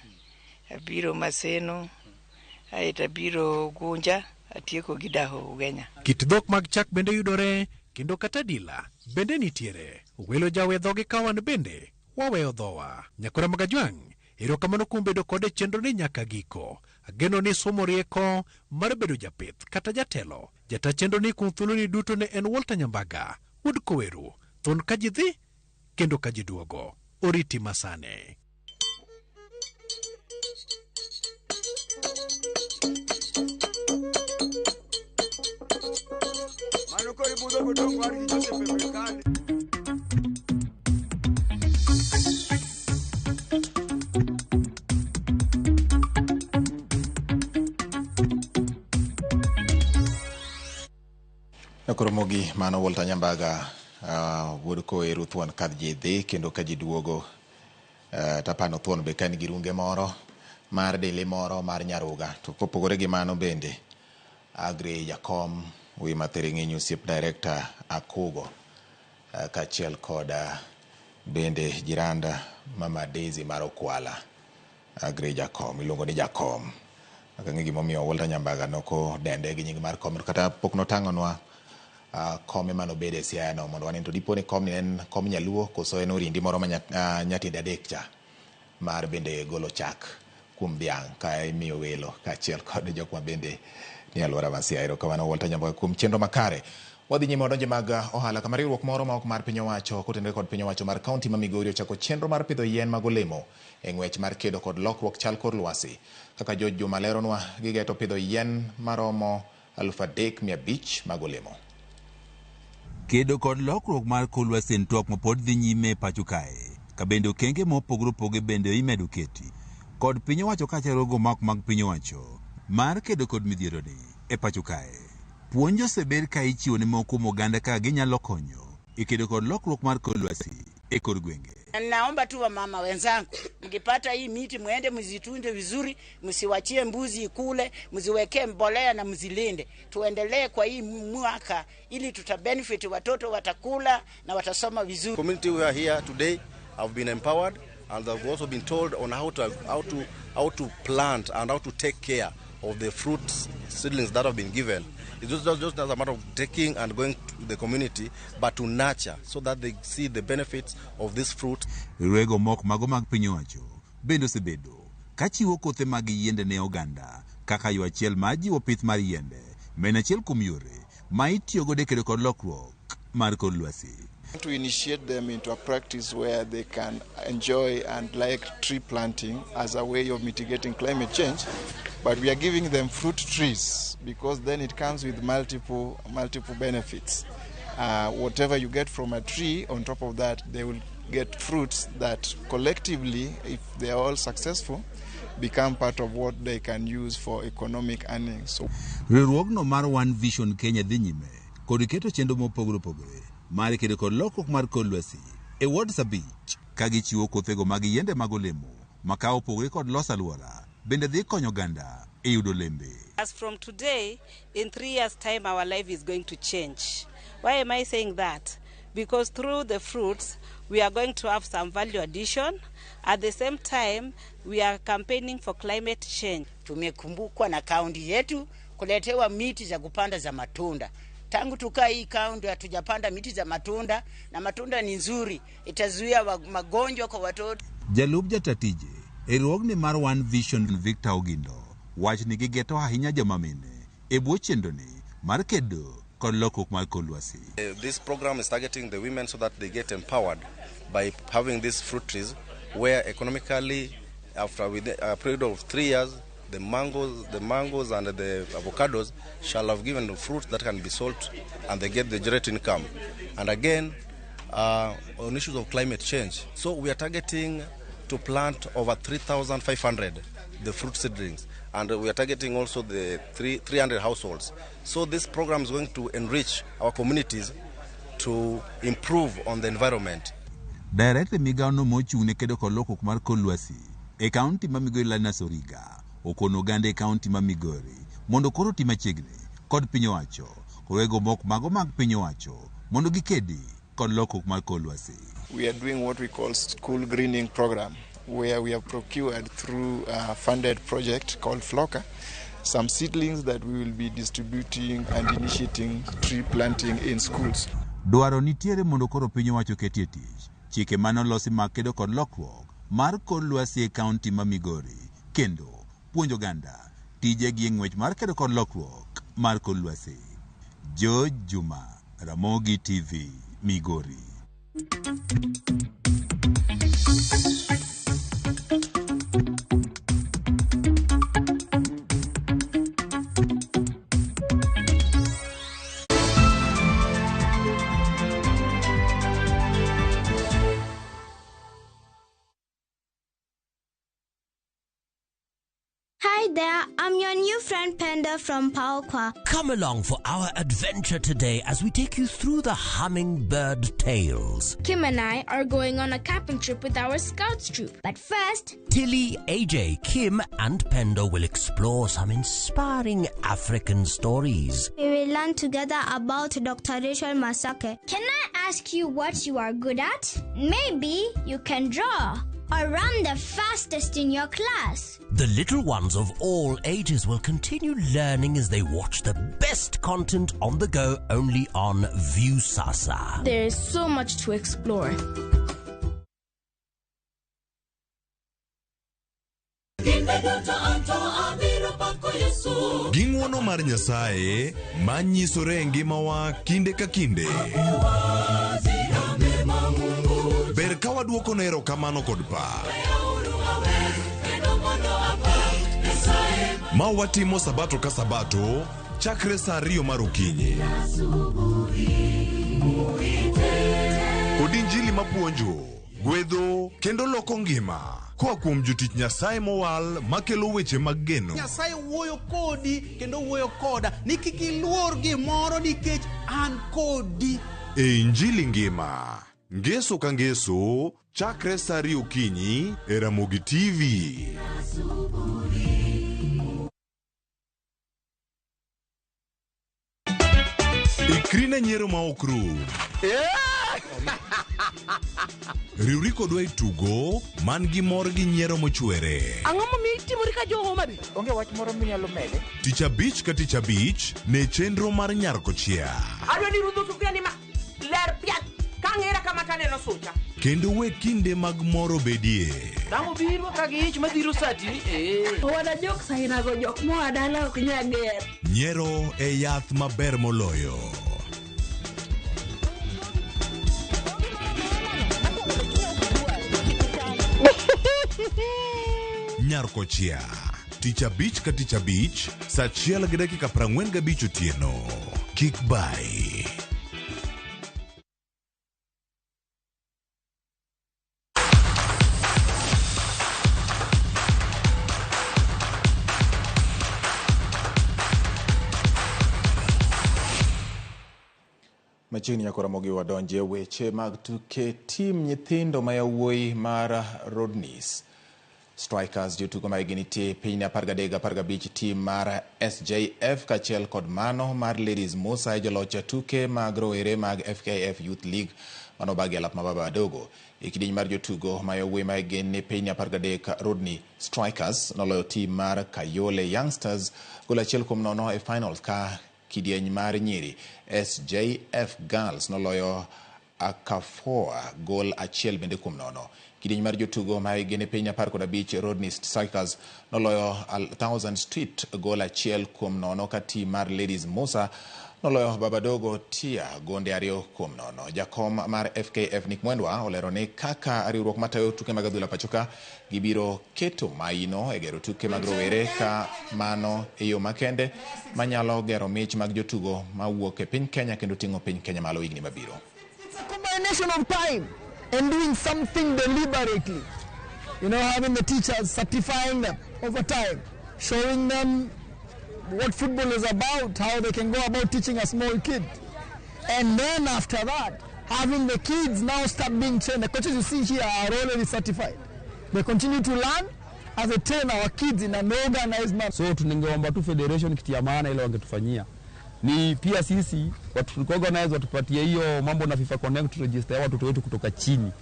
abiro Maseno, aeto abiro Gunja, atieko gi Daho Ugenya. Kit dhok mag chak bende yudore kendo kata dila bende nitiere. Welo jawe dhogi ka wan bende waweyo dhowa. Nyakora mag Ajwang', erokamano kuom bedo kode chenro ni nyaka giko. Ageno ni somo rieko mar bedo japith kata jatelo. Jata chenro ni kuom thuoloni duto ne en Walter Nyambaga, wuod Koweru, thon ka ji dhi kendo ka ji duogo. Oriti masane. Mano koro ibudho godong' war gi Joseph e Brikali. Koro mogi mano Walter Nyambaga, wuod Koweru thuon ka ji dhi kendo ka ji duogo. Tapano thuon be ka en gi runge moro mar dili moro mar nyaruga. To kopogore gi mano bende Agri Jakom Wima Thiring'inyi osiep director Akugo kaachiel kod bende jiranda Mama Daisy mar Okwala. Agri Jakom iluongo ni Jakom. Ok ang'e gimomiyo Walter Nyambaga nokodende gi nying mar kom kata pok notang'onwa kome manobede e Siaya no mondo wane to dipo ni komni en kom nyaluo koso en orindi moro ma nyatiende adek cha mar bende golo chak kuom dhiang' ka imiyo welo kaachiel kod jok ma bende ni alwora ma Siaya. Erokamano Walter Nyambaga kuom chenro makare. Wadhi nyime wadonje mag ohala kama riwruok moro ma ok mar piny owacho kotenore kod piny owacho mar kaunti ma Migori ochako chenro mar pidho yien mag olemo e ng'wech mar kedo kod lokruok chal kor lwasi. Kaka George Juma leronwa, gigeto pidho yien maromo 3,500 mag olemo. Kedo kod lokruok mar kor lwasi en twak mapod dhi nyime e pacho kae, ka bende okenge mopogore opogore bende imedo keti kod piny owacho kaachiel kod mak mag piny owacho mar kedo kod midhieroni e pacho kae. Puonj osebed ka ichiwo ne moko kuom oganda kaka ginyalo konyo e kedo kod lokruok mar kor lwasi e kor gwenge. Naomba tu wamama wenzangu, mkipata hii miti muende mzitunde vizuri, msiwachie mbuzi ikule, mziwekee mbolea na mzilinde. Tuendelee kwa hii mwaka ili tuta benefit, watoto watakula na watasoma vizuri. Community we are here today have been empowered and they've also been told on how to plant and how to take care of the fruit seedlings that have been given. It's just a matter of taking and going to the community, but to nurture so that they see the benefits of this fruit. Riwruoge moko mago mag piny owacho bende osebedo ka chiwo kothe mag yiende ne oganda kaka yo achiel mar jiwo pith mar yiende ma en achiel kuom yore ma itiyo godo e kedo kod lokruok mar kor lwasi. To initiate them into a practice where they can enjoy and like tree planting as a way of mitigating climate change, but we are giving them fruit trees because then it comes with multiple benefits. Whatever you get from a tree, on top of that, they will get fruits that collectively, if they are all successful, become part of what they can use for economic earnings. So Riwruogno mar One Vision Kenya dhi nyime kod keto chenro mopogore opogore mar kedo kod lokruok mar kor lwasi e wards 5 ka gichiwo kothego mag yiende mag olemo ma ka opogore kod loso alwora bende dhi konyo oganda e yudo olembe. As from today, in 3 years' time, our life is going to change. Why am I saying that? Because through the fruits, we are going to have some value addition. At the same time, we are campaigning for climate change. Tumekumbukwa na kaunti yetu kuletewa miti za kupanda za matunda. Tangu tukaa hii kaunti hatujapanda miti za matunda, na matunda ni nzuri, itazuia magonjwa kwa watoto. Jalup jatatije e riwruogni mar One Vision Victor Ogindo wach ni gigeto ahinya joma mine e bwo chenroni mar kedo kod lokruok mar kor lwasi. This program is targeting the women so that they get empowered by having these fruit trees where economically after with a period of 3 years the mangoes and the avocados shall have given the fruit that can be sold and they get the generate income. And again, on issues of climate change, so we are targeting to plant over 3,500 the fruit seedlings, and we are targeting also the 300 households. So this program is going to enrich our communities to improve on the environment. Director migawo mochung' ne kedo kod lokruok mar kor lwasi e kaunti ma Migori Linus Origa okono oganda e kaunti ma Migori mondo koro oti machiegni kod piny owacho kowego mok mago mag piny owacho mondo gikedi kod lokruok mar kor lwasi. We are doing what we call school greening program, where we have procured through a funded project called Flocker some seedlings that we will be distributing and initiating tree planting in schools. Dwaro nitiere mondo koro piny owacho ketie tich chike manolosi mag kedo kod lokruok mar kor lwasi e kaunti ma Migori kendo puonjo oganda tijegi e ng'wech mar kedo kod lokruok mar kor lwasi. George Juma, Ramogi TV, Migori. Hi there, I'm your new friend Penda from Paokwa. Come along for our adventure today as we take you through the hummingbird tales. Kim and I are going on a camping trip with our scouts troop. But first, Tilly, AJ, Kim, and Pendo will explore some inspiring African stories. We will learn together about Dr. Rachel Masake. Can I ask you what you are good at? Maybe you can draw or run the fastest in your class. The little ones of all ages will continue learning as they watch the best content on the go only on Viusasa. There is so much to explore. Gi ng'wono mar Nyasaye ma nyisore e ngimawa kinde ka kinde. Ber ka waduokone erokamano kod pak. Ma watimo sabato ka sabato chakre sa 2 mar okinyi. Kod injili mapuonjo, gwedho kendo loko ngima koa kuom jotich Nyasaye mowal makelo weche mag geno. Nyasaye wuoyo kodi kendo wuoyo koda ni kik iluor gimoro nikech an kodi. E Injili ngima, ngeso ka ngeso, chakre sa 2 okinyi e Ramogi TV. Ikri ne nyiero ma ok rum. Riwri kodwa e tugo man gi mor gi nyiero mochwere. Ang'o momiyo itimori ka jo Homa Bay? Onge wach moro minyalo mede? Tich abich ka tich abich ne chenro mar Nyar Kochia. Adwa ni rudho sufuria ni ma ler piat ka ng'era kama taneno sucha. Kendo we kinde mag mor obedie. Dang' obiro ka gi ich madhiro sati ni ee. Owada jok sainago jok moa dala ok nyal ger. Nyiero e yath maber moloyo. Nyar Kochia. Tich abich ka tich abich, sa 1:45 otieno. Kik bai. Machiegni nyaka Ramogi wadonje weche mag tuke. Tim nyithindo ma yawuoyi mar Rodneys Strikers jotugo ma higi nitie piny 13-15 tim mar SJF kaachiel kod mano mar Ladies Musa e joloch tuke mag rowere mag FKF Youth League manobagi alap ma Baba Adogo. E kidieny mar jotugo ma yawuoyi ma higi ni piny 13 Rodney Strikers noloyo tim mar Kayole Youngsters gol 1-0 e final ka kidieny mar nyiri SJF Girls noloyo Akafoa gol 1 bende kuom 0. Kidieny mar jotugo ma higi ni piny 15 Rodney Strikers noloyo 1000 Street gol 1-0 ka tim mar Ladies Musa noloyo Babadogo Tia gonde 2-0. Jakom mar FKF Nick Mwendwa olero ni kaka riwruok matayo tuke mag adhula pachoka gibiro keto maino e gero tuke mag rowere ka mano e yo makende manyalo gero mich mag jotugo mawuok e piny Kenya kendo ting'o piny Kenya malo higni mabiro. It's a combination of time and doing something deliberately. You know, having the teachers certifying them over time, showing them what football is about, how they can go about teaching a small kid. And then after that, having the kids now start being trained. The coaches you see here are already certified. They continue to learn as they train our kids in an organized manner. So tuningeomba tu federation kitu ya maana ile wangetufanyia. Ni pia sisi watu organize watupatie hiyo mambo na FIFA Connect register ya watoto wetu kutoka chini.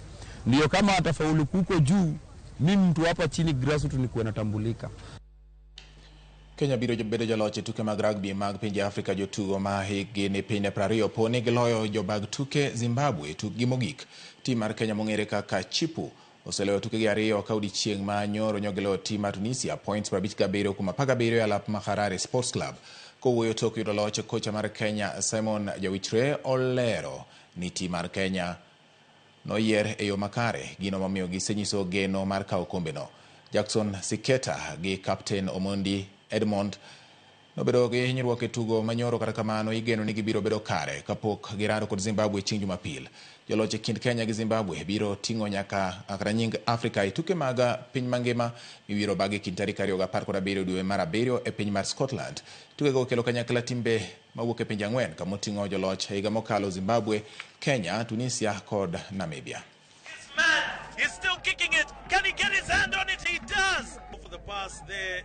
Ndio kama atafaulu kuko juu, mimi mtu hapa chini grassroots nikuwe natambulika. Kenya biro bedo joloch e tuke mag rugby mag pinje Afrika. Jotugo ma hikgi ni piny 20 po ni giloyo jobag tuke Zimbabwe tukgi mogik. Tim mar Kenya mong'ere kaka Chipu oseloyo tukegi 2 ka odiechieng' ma nyoro nyogiloyo tim mar Tunisia points 57 kuom 17 e alap ma Harare Sports Club. Kowuoyo tok yudo loch, kocha mar Kenya Simon Jawichre olero ni tim mar Kenya noyier e yo makare, gino momiyo gisenyiso geno mar kawo okombeno. Jackson Siketa gi kapten Omondi Edmond Nobedo gi hinyruok e tugo manyoro kata kamano igeno ni gibiro bedo kare kapok girado kod Zimbabwe chieng' Jumapil. Joloch e kind Kenya gi Zimbabwe biro ting'o nyaka kata nying Afrika e tuke mag piny mangima mibiro bag e kind tarik 2 gi 17 dwe mar 7 e piny mar Scotland. Tukego okelo kanyakla timbe mawuok e pinje 4 kamoting'o joloch e higa mokalo Zimbabwe, Kenya, Tunisia kod Namibia. Man is still kicking it. Can he get his hand on it? He does. For the pass there,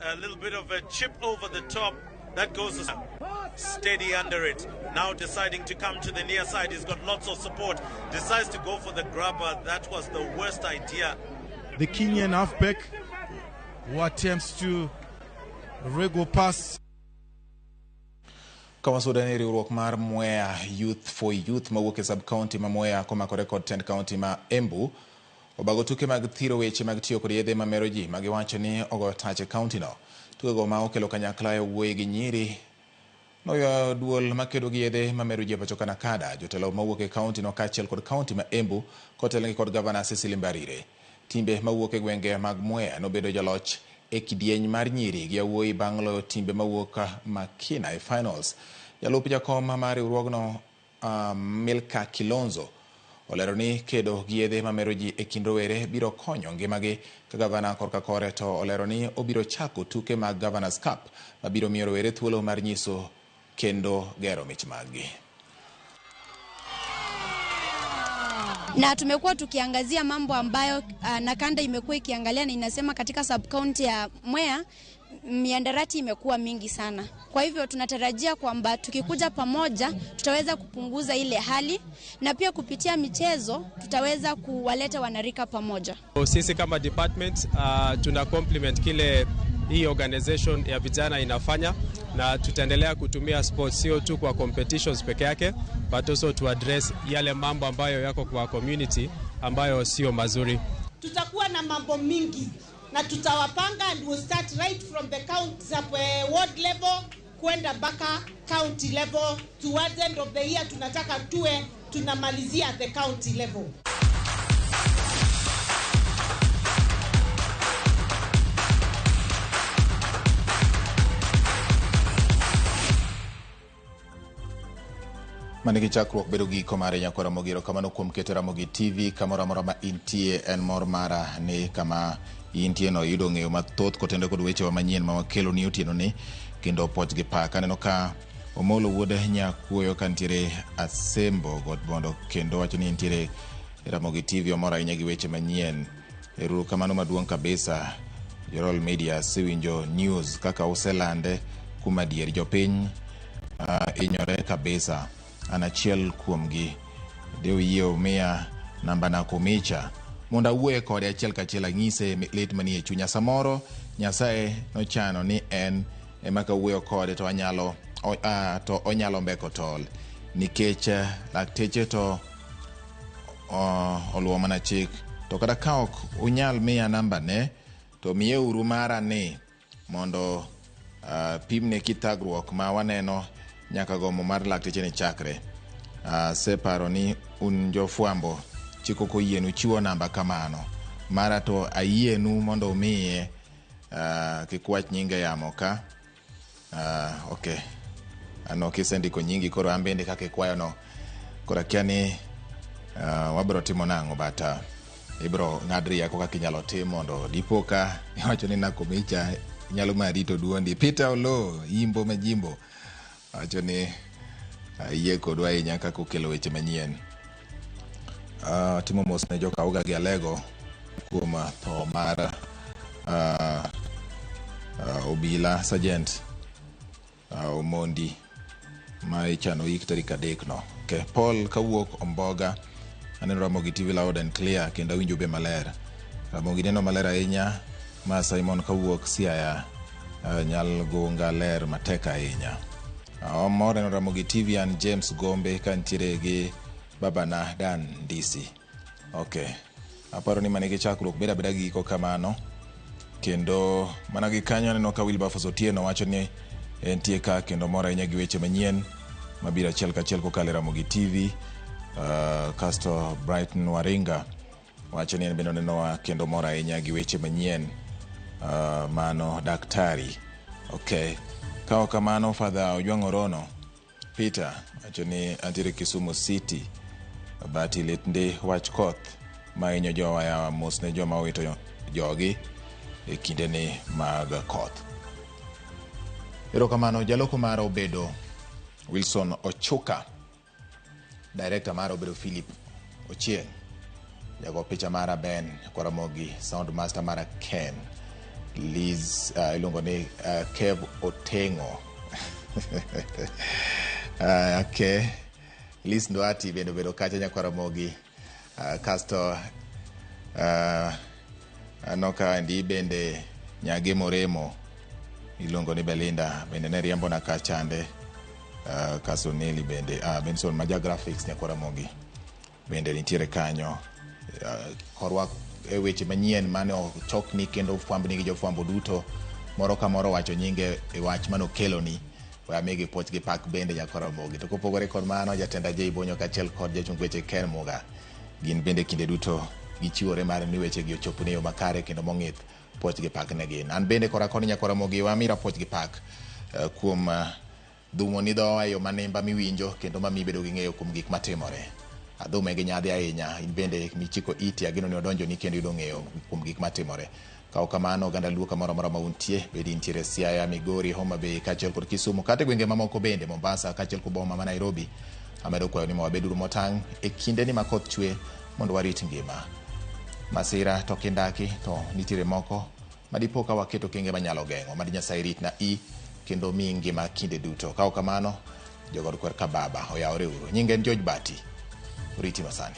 a little bit of a chip over the top. That goes steady under it. Now deciding to come to the near side. He's got lots of support. Decides to go for the grabber. That was the worst idea. The Kenyan halfback who attempts to wriggle pass. Kawasuda ni riwruok mar Mwea Youth for Youth mawuok e sub-county ma Mwea komakore kod tend county ma Embu obago tuke mag thiro weche mag tiyo kod yedhe mamero ji magiwacho ni ogoyo tach e county no. Tukego ma okelo kanyakla yawuoyi gi nyiri noywayo duol makedo gi yedhe mamero ji e pacho ka Nakada. Jotelo mawuok e county no kaachiel kod county ma Embu kotelnegi kod gavana Cecily Mbarire. Timbe mawuok e gwenge mag Mwea nobedo joloch e kidieny mar nyiri gi yawuoyi bang' loyo timbe mawuok Makina e finals. Jalup jakom mar riwruogno Milka Kilonzo olero ni kedo gi yedhe mamero ji e kind rowere biro konyo ngimagi ka gavana korka kore to olero ni obiro chako tuke mag Governors Cup mabiro miyo rowere thuolo mar nyiso kendo gero mich maggi. Na tumekuwa tukiangazia mambo ambayo Nakanda imekuwa ikiangalia na inasema katika sub-county ya Mwea miandarati imekuwa mingi sana. Kwa hivyo tunatarajia kwamba tukikuja pamoja tutaweza kupunguza ile hali na pia kupitia michezo tutaweza kuwaleta wanarika pamoja. Sisi kama department tuna compliment kile hii organization ya vijana inafanya, na tutaendelea kutumia sports sio tu kwa competitions peke yake, but also to address yale mambo ambayo yako kwa community ambayo sio mazuri. Tutakuwa na mambo mingi na tutawapanga and we'll start right from the county up, ward level kwenda mpaka county level. Towards end of the year tunataka tuwe tunamalizia at the county level. Manigi chakruok bedo giko mare nyakwar Ramogi. Erokamano kuom keto Ramogi TV kamoro amora ma intie. En mor mara ni kama intie no yudo ng'eyo mathoth kotenore kod wechewa manyien ma wakelo ni otieno ni kendo poch gi pak. Aneno ka Omolo wuod Nyakuoyo ka nitiere Asembo got Bondo kendo wacho ni nitiere Ramogi TV omor ahinya gi weche manyien. Erokamano maduong' kabisa Jorol Media, siwinjo news kaka uselande kuom adier jopiny inyore kabisa. An achiel kuomgi de uyie umiya namba na kumicha mondo awuoye kode achiel kachiel anyise lit manie chunya. Samoro Nyasaye nochano ni en ema kawuoyo kode to anyalo to onyalo mbeko tol nikech lakteche to oluwo mana chik. To kata ka ok unyal miya namba ne to miyeuru mara ni mondo pimne kithagruok ma waneno nyaka gomo mar lakteche ni chakre. Aseparo ni un jofwambo chik ok oyienu chiwo namba kamano mara to ayienu mondo umiye kik wach nyinge yamo ka. Okay, ano kisendiko nyingi koro an bende kaka ikwayono koro akia ni wabiro timo nang'o, but ibiro ng'ad rieko kaka inyalo tim mondo dipo ka iwacho ni Nakumicha inyalo mana rito duondi. Peter Oloo Yimbo Majimbo wacho ni ayie kodwa ahinya kaka okelo weche manyien. Timo mos ne joka Uga gi Alego kuom tho mar obila Sergeant Omondi ma ichano yik tarik 3 no. Okay. Paul kawuok Omboga aneno Ramogi TV loud and clear kendo awinjo be maler. Ramogi neno maler ahinya. Ma Simon kawuok Siaya Nyalgonga ler matek ahinya. Omor neno Ramogi TV an James Gombe kantiere gi babana Dan Ndisi. Okay. Aparo ni manigi chakruok beda abeda gi giko kamano. Kendo mana gi kanyo aneno ka Wilberforce Otieno wacho ni entie ka kendo mor ahinya gi weche manyien mabiro achiel kachiel kokalo e Ramogi TV. Kasto Brighton Waringa wacho ni en bende onenowa kendo mor ahinya gi weche manyien. Mano daktari. Okay. Ka ok kamano Father Ojwang' Orono Peter wacho ni antiere Kisumu City. Babati lit ndi wach koth ma hinyo jowa yawa mos ne joma owito jogi e kindeni mag koth. Erokamano jaloko mara obedo Wilson Ochuka. Director mara obedo Philip Ochieng. Jago picha mara Ben Kwaramogi, sound master mara Ken. Liz iluongo ni Kev Otengo. Okay. Liz Ndwati bende obedo kacha Nyakwaramogi. Kasto aneno ka endi bende Nyage Moremo iluongo ni Belinda bende ne riembona kachande. Kasto Nelly bende Benson maja graphics Nyakwaramogi bende nitiere kanyo. Korwa e weche manyien mane ochokni kendo ofwambni gi jofwambo duto moro ka moro wacho nyinge e wach mane okeloni we amigi puoch gi pak bende Nyakwaramogi. To kopogore kod mano jatenda Jay Bonyo kaachiel kod jachung weche Ken Muga gin bende kinde duto gichiwore mar ni weche gi ochopni e yo makare kendo mong'ith puoch gi pak ne gin. An bende kora koni Nyakwaramogi wamira puoch gi pak kuom dhumo ni dhowa e yo manimba miwinjo kendo mamiyi bedo gi ng'eyo kuom gik matimore. Adhume gi nyadhi ahinya, in bende michiko iti ageno ni odonjoni kendo yudo ng'eyo kuom gik matimore. Ka ok kamano oganda Luo kamoro amora ma untie, bed intiere Siaya, Migori, Homa Bay kaachiel kod Kisumu kata e gwenge mamoko bende Mombasa kaachiel kod boma ma Nairobi. Amedo kwayo ni wabeduru motang' e kindeni ma koth chwe mondo warit ngima. Masira to kindaki to nitiere moko madipo ka waketo okenge manyalo geng'o. Mad Nyasaye ritna i kendo miyi ngima kinde duto. Ka ok kamano, jogod kwer ka baba oyawore uru. Nyinge en George Bati. Oriti masani.